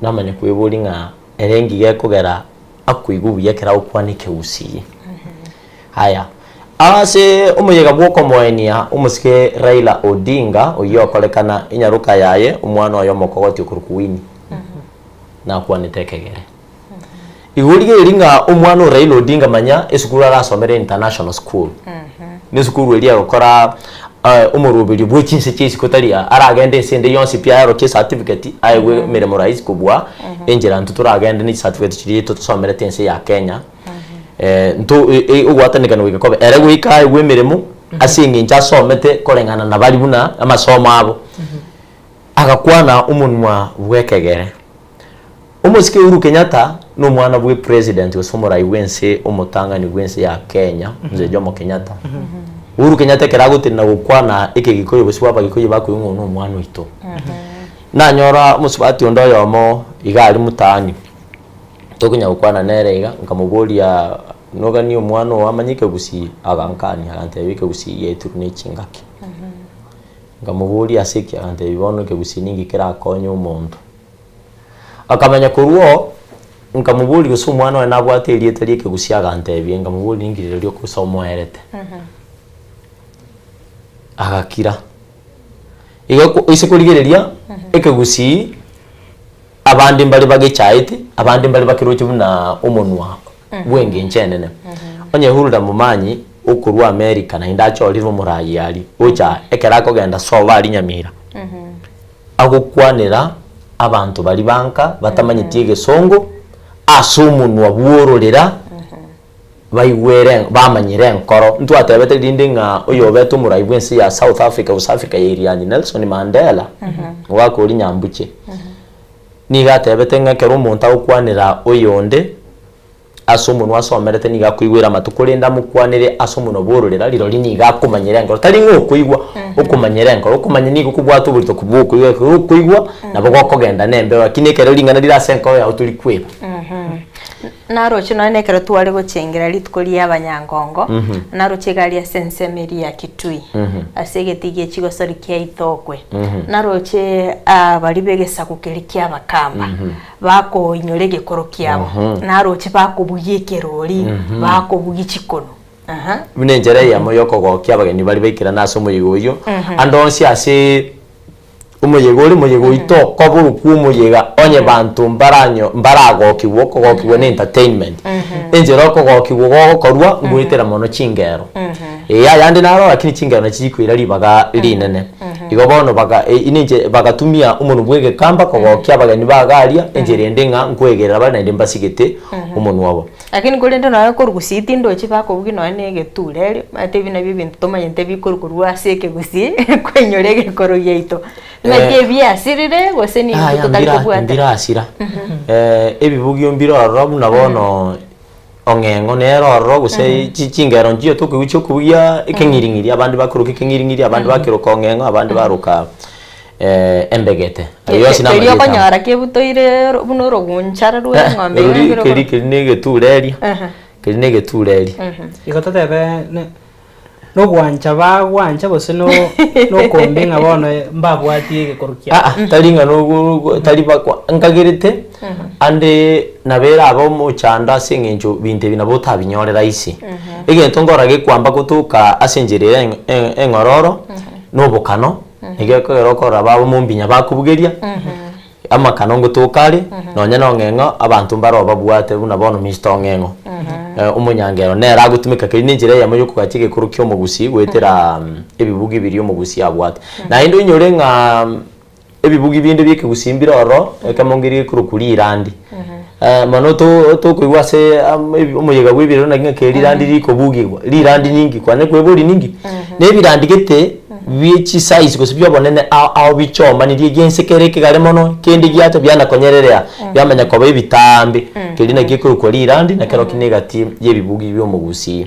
Namanya kweboria ng'a ere ngige ekogera akoigwa buya ekero agokwana ekegusii. Aya, ase omoyega bw'okomoenia omosike Raila Odinga oyio okorekana enyaroka yaye omwana oye omokogoti okorokwa Winnie nakwanete ekegere. Igo rigereria ng'a omwana o Raila Odinga manya esukuru arasomere International School. Ne esukuru eria egokora omoroberio bwe chinse chia isiko tari aragende ense ende yonsi pi aerokie ecertificate aegwe emeremo rahisi kobua enchera intwe toragende ne chicertificate chiria tosomerete ense ya Kenya. Nto ogwatanekana goika kobe ere goika aegwe emeremo ase eng'encho asomete koreng'ana na baria buna amasomo abo. Agakwana omonwa bw'ekegere. Omosike Uhuru Kenyatta nomwana bwe president gose omorai bwense omotang'ani bwense ya Kenya Mzee Jomo Kenyatta. Uhuru Kenyatta ekero agotenena gokwana ekegikuyu gose bwa abagikuyu bakoigwa ng'a oyo nomwana oito. Nanyora omosubati onde oyomo iga aria mtaani tokonya gokwana nere iga nkamoboria noganie omwana oo amanye ekegusii? Agankania agantebia ekegusii giaetirwe ne chingaki. Nkamoboria ase ki? Agantebia bono ekegusii ninki kerakonye omonto. Akamanya korwa oo, nkamoboria gose omwana oye nabwate erieta ri'ekegusii agantebia, nkamoboria ninki rirorio gose omoerete. Agakira. Igo ko ase korigereria, ekegusii abande mbare bagechaete, abande mbare bakeroche buna omonwa bw'engencho enene. Onye Hulda Momanyi okorwa America naende achorire omoraai aria, ocha aa, ekero akogenda sobo aria Nyamira. Agokwanera abanto baria banka batamanyeti egesongo ase omonwa bw'ororera baigwere bamanyire enkoro. Ntwatebete rinde ng'a oyobete omorai bw'ense ya South Africa gose Africa ya Irianyi Nelson Mandela, omogaka oria Nyambuche, nigo atebete ng'a ekero omonto agokwanera oyonde. ase omonwa asomerete nigo akoigwera amato korende amokwanere ase omonwa bw'ororera rirorio nigo akomanyera enkoro tari ng'a okoigwa okomanyera enkoro okomanya nigo kobwate oborito kobua okoigwa ekero okoigwa nabo gokogenda na embeo lakini ekero ring'ana rire ase enkoro yao tori kweba. Naroche nonya na ekero tware gochengera rituko ria abanyangongo, naroche iga aria ase ensemo eria ya Kitui, ase egetii gie chigosori kia Itogwe, naroche baria b'egesaku keria kia Abakamba, bakoinyora egekoro kiabo, naroche bakobugia ekerori, bakobugia chikonu. Aha. Buna enchera eyemo y'okogokia abageni baria baikerane ase omoyega oyio, ande onsi ase Omoyega ore moyega oito okoborokwa omoyega onye banto mbaranyo mbaragokigwa okogokigwa ne entertainment. Enchera okogokigwa gogokorwa ngoetera mono chingero. Ee ayande naro lakini chingero nachi chikoira ribaga rinene. Igo bono baga inche bagatumia omonwe bwa egekamba kogokia abageni baga aria enchera ende ng'a nkoegerera bare naende mbasigete omonwe obo. Lakini korende nonya korwa gusii tindochi bakobugia nonya na egeture erio, omanyete ebi nabio ebinto tomanyete bikorwa korwa ase ekegusii koinyora egekoro giaito. Naki ebiasirire gose nintwe Yaya totari mbira kobwata. mbirasira ebibugio mbire ororo buna bono ong'eng'o nere ororo gose chi chingero nchiyo tokoigwa chiokobugia ekeng'iring'iri abande bakoroka ekeng'iring'iri abande bakeroka ong'eng'o abande baroka embegete. Ayio yonsi Keria namarieta amo. okonyora kebutoire buna orogunchara rwe eng'ombe iga Erori kere keri keri na egetureri, keri na egetureri. Igo totebe ne nogwancha bagwancha gose no nokombia ng'a bono mbabwati egekoro kiabo. Aa tari ng'a nogo tari bakwa nkagerete ande nabo erabe omochando ase eng'encho binto ebi nabo otabinyore rahisi. Egento nkorora gekwamba gotoka ase enchera ere eng'ororo, na obokano. Nigo ekogera okorora babo mombinya bakobugeria, amakano ngotoka are, nonya na ong'eng'o abanto mbaro babwate buna bono Mister Ong'eng'o. Omonyangero nere agotumeka keria na enchera eyemo ya okogacha egekoro kia omogusii goetera ebibugi biria omogusii abwate. Naende oinyore ng'a ebibugi binde bia ekegusii mbire ororo, ekemo nkeri gekorokwa rirandi. Mono to tokoigwa ase omoyega bwa ebirero naki ng'a rirandi rikobugigwa, rirandi ninki? Kwanya kweboria ninki? Na ebirandi gete bie chisize gose bia obonene ao ao bichomanirie egiense kere ekegare mono, kende giacha biana konyererea, biamanya koba ebitaambe, keria nakio gekorokwa rirandi na kerokio na egati ya ebibugi bia omogusii.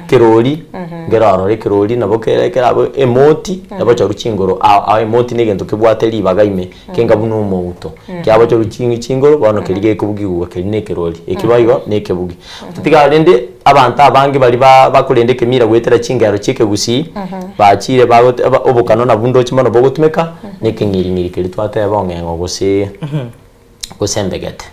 Kerori, nkere ororo ekerori nabo kere kerabe emoti, nabo chingoro ao ao emoti na egento kebwate ribaga ime. Kenga buna omouto, kiabochorwa ching'i chingoro, bono keria gekobugigwa keria na ekerori, eki boigo na ekebugi. Totiga rende abanto abange baria ba bakorenda ekemira goetera chingero chia ekegusii, bachire bagote ba obokano nabwo ndoche mono bogotumeka, na ekeng'iring'iri keria twateba ong'eng'o gose gose embegete.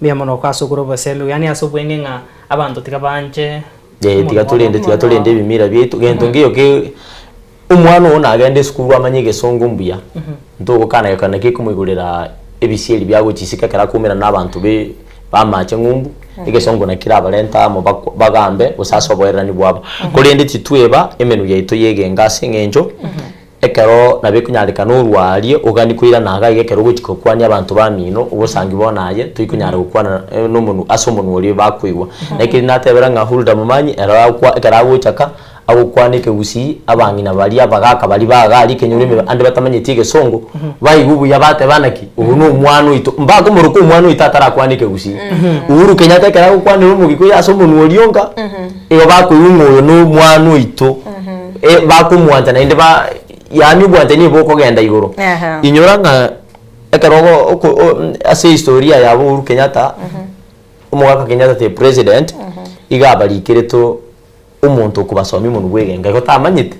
Mbuya mono ase okora obosemi yaani ase obweng'e ng'a abanto tiga banche Eh, tiga torende tiga torende ebimira biaito, gento nkeiyo ke Omwana oo nagende esukuru amanye egesongo mbuya, ntogokana geka naki ekomoigorera ebisieri bia gochisika ekero akoumerana na abanto be b'amache ng'umbu, egesongo naki kerabarente amo bakwa bagambe gose ase oboererani bwabo. Korende titweba emenwa yaito y'egenga ase eng'encho, ekero nabo ekonyarekana orwarie ogani koirana iga iga ekero ogochia gokwania abanto bamino ogosangi bono aye toikonyara gokwana na omonwe ase omonwe oria bakoigwa. Naki natebera ng'a Hulda Momanyi ero agokwa ekero agochaka. Agokwana ekegusii, abang'ina baria, abagaka baria bagaria ekenyoro ime ande batamanyeti egesongo, baigwe buya bateba naki, oyo na omwana oito. Mbakomoroka omwana oito atarakwana ekegusii. Uhuru Kenyatta ekero agokwanera omogikuyu ase omonwa oria onka, igo bakoigwa ng'a oyo na omwana oito, bakomwancha naende ba yaani obwanchani bokogenda igoro. Inyora ng'a ekero ogo oko ase ehistoria yabo Uhuru Kenyatta, omogaka Kenyatta the president, iga abarikeretwe. Omonto okobasomia omonwe bw'egenka igo tamanyete.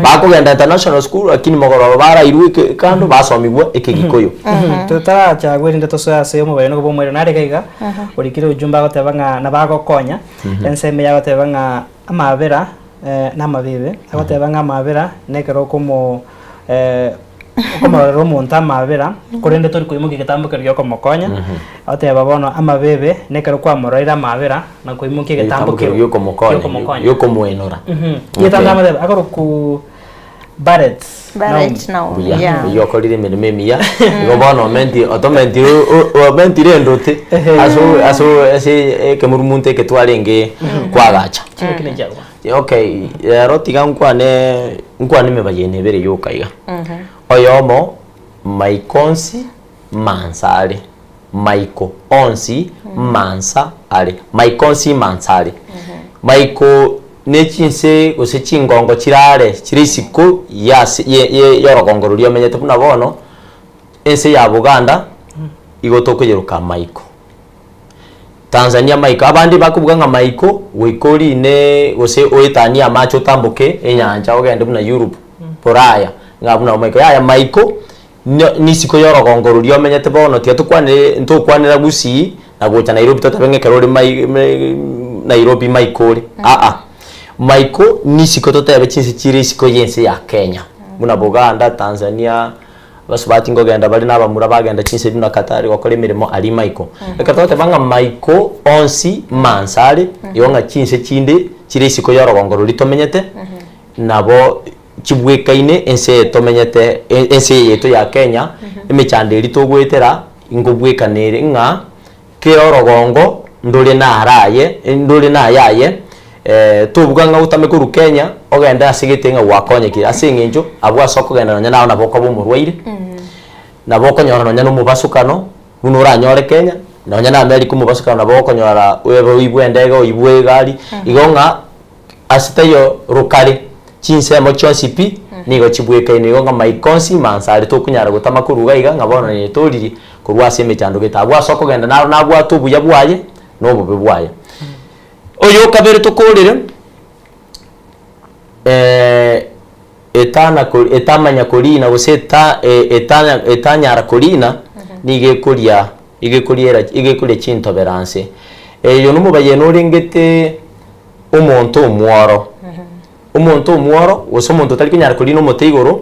Bakogenda international school lakini mogoroba barairwe eke kando basomigwa ekegikuyu. Totarachagwa erinde tosoe ase omobayeno obo bw'omoerio nare iga iga, orikire ujumbe agoteba ng'a nabo agokonya, ensemo eye agoteba ng'a amabera na amabibe, agoteba ng'a amabera nekero okomo okomororera omonto amabera, korende tori koimokia egetambo keria giokomokonya, oteba bono amabebe nekero kwamororeire amabera na koimokia egetambo Egetambo keria kero giokomokonya, giokomokonya. giokomoenora. Okay. Getanda amateba akorokwa Barrett Barrett Naomi. Buya, Yeah. oyio okorire emeremo emiya, igo bono omenti otomentire o- o- omentire endote ase ase ase ekemurumunto eke twarenge kwagacha. Chingaki ne chiagwa. Okay, rero tiga nkwane nkwane emebayeno ebere yoka iga. Oyomo, maiko onsi mansa are. Maiko onsi mansa are. Maiko onsi mansa are. Maiko ne chinse gose chingongo chirare chire isiko yase ye ye yorogongo roria omenyete buna bono, ense ya Buganda igo tokoyeroka maiko. Tanzania maiko, abande bakobuga ng'a maiko goika orine gose oetanie amache otamboke enyancha ogende buna Europe, Buraya, ng'a buna maiko. Yaya maiko Nisiko y'orogongo roria omenyete bono, tiga tokwanere ntokwanera Gusii na gocha Nairobi totabe ng'a ekero ore mai Nairobi maiko ore aa. Maiko nisiko totebe chinse chire isiko y'ense ya Kenya, buna Buganda, Tanzania, abasubati nkogenda bare na abamura bagenda chinse buna Qatar gokora emeremo aria maiko. Ekero togoteba ng'a maiko onsi mansa are, igo ng'a chinse chinde chire isiko y'orogongo roria tomenyete, nabo chibwekaine ense eye tomenyete, ense eye yaito ya Kenya, emechando eria togoetera, nkobwekana ere ng'a kera orogongo ndore naro aye, ndore naye aye, tobuga ng'a otame korwa Kenya, ogende ase gete ng'a gwakonyekire ase eng'encho abwo ase okogenda nonye naye nabo okoba omorwaire, nabo okonyora nonye na omobasukano, buna oranyore Kenya, nonye na America omobasukano nabo okonyora oebe oibwe endege oibwe egari, igo ng'a. Ase taiyo rokare, chinsemo chionsi pi nigo chibwekaine igo ng'a maiko onsi mansa aria tokonyara gotama korwa iga iga ng'a bono naye toririe korwa ase emechando gete. Abwo ase okogenda naro nabwate obuya bwaye na obobe bwaye. Oyo okabere tokorere etana ko etamanya korina gose eta etanya etanyara korina nigo ekoria igo ekoriera igo ekoria chintobera nse. Oyo nomobayeno orengete. Omonto omworo. Omonto omworo, gose omonto otari konyara korina omote igoro,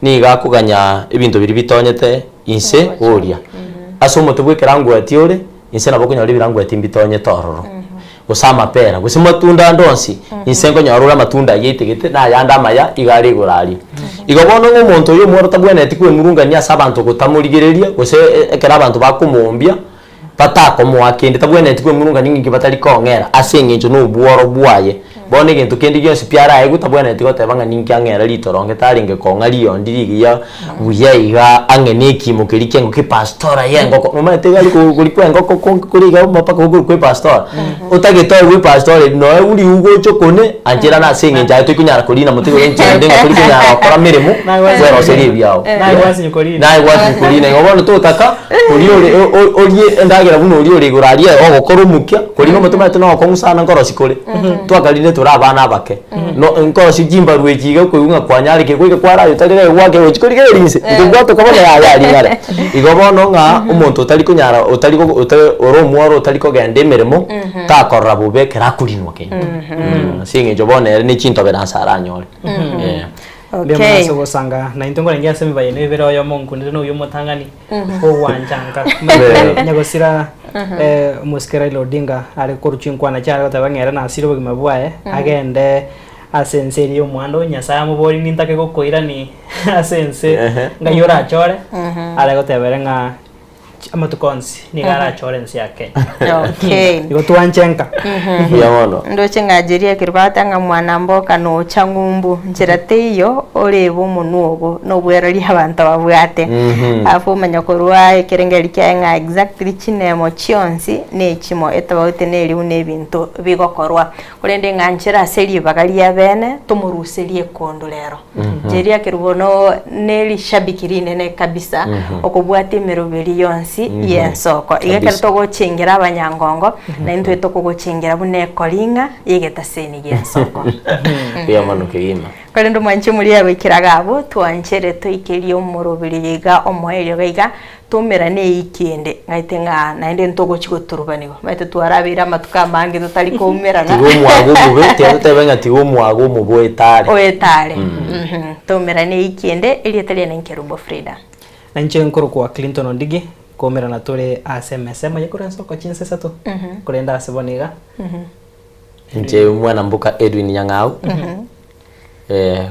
nigo akoganya ebinto biria bitonyete inse oria. Ase omote bwa ekerangwati ore, inse nabo okonyora ebirangwati mbitonyete ororo, gose amapera, gose matunda ande onsi, inse nkonyora ore amatunda ayio aitegete, na ayande amaya iga are igoro aria. Igo bono ng'a omonto oyo omworo tabwenereti kwemurungania ase abanto gotamorigereria, gose ekero abanto bakomoombia, Batakomoa kende, tabwenereti kwemurungania ng'inki batari kong'era, ase engencho nobworo bwaye. Bono egento kende gionsi pi araegwe tabwenereti goteba ng'a ninki ang'era ritoronge tarenge kong'a riondi rigiya buya iga ang'e na ekimo keria ki'engoko epastora y'engoko. Nomanyete iga aria koria kwa engoko konge kore iga mpaka okorokwa epastora, otagete oegwe epastora eria noe riu gocha okone anchera nase eng'encho aye toikonyara korina mote igoro enchera ende ng'a torikonyara gokora meremo bweroserie ebiao. Naye gwasinywa korina. Naye gwasinywa korina. Igo bono totaka. Oria ore o- o- orie endagera buna oria ore igoro aria ogokora omokia, korende omote omanyete na ogokong'u sana nkorosia kore. Twakarire tore abana abake, no nkorosia chimbaru echi iga okoigwa ng'a kwanyarekire goika kwaraya otarire gwake gochia korigereria inse, nkobwata okabona yaya aria ng'are. Igo bono ng'a omonto otari konyara otari go ota ore omworo otari kogenda emeremo, takorora bobe ekero akorinwa kende. Ase eng'encho bono ere ne chintoberansi aranyore. Eh. Mbuya mono ase ogosanga naintwe nkorenge ase emebayeno ebere oyomo nkunete na oyio omotang'ani ogwancha nka Yeah. nyagosira omosike Raila Odinga are korwa chinkwana chiare goteba ng'a ere nasire obogima bwaye agende ase ense eria ya omwando Nyasaye amoborie nintake gokoirani ase ense ngai orachore are goteba ere ng'a Amatuko onsi nigo arachore ense ya Kenya. Okay. Igo twanche nka. Mbuya mono. Ndoche ng'a Jeria ekero bagoteba ng'a mwana mboka nocha ng'umbu, nchera teiyo orebe omonwa obo na obwerori abanto babwate. Alafu omanya korwa ekerengererio kiaye ng'a exactly chinemo chionsi na echimo etobauti na eriu na ebinto bigokorwa. Korende ng'a nchera ase ribaga ria bene tomoruserie ekondo rero. Jeria kerubo no nerishabiki rinene kabisa okobwatia emeroberi yonsi y'ensoko. Iga ekero Kabisa. togochengera abanyangongo na intwe tokogochengera buna ekoring'a y'egetaseni gi'ensoko. Mbuya mono kegima. Korende omwanchi omoria goikera iga abwo twanchere toikerie omoroberi oyo iga omoerio iga iga Toumerane eiki ende, ng'aete ng'a naende ntogochia goturubanigwa. Omanyete twarabeire amatuko amange totari koumerana. Tiga omwaga omobe, tiga totebe ng'a tiga omwaga omobe oetare. Oetare. Toumerane eiki ende, erieta riane Nkerubo Frida. Na inche nkorokwa Clinton Ondigi, koumerana tore ase emesa emo korwa ensoko chinsa isato, korende ase bono iga. Inche mwana mboka Edwin Nyang'au,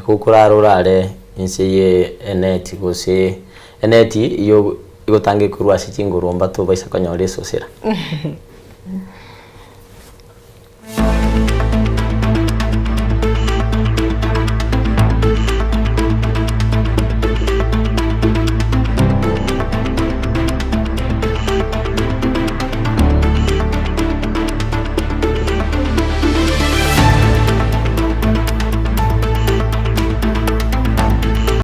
gokorara orare inse ye eneti gose eneti iyo egotanga ekorwa ase chinguru mbato baisa konyora esosera.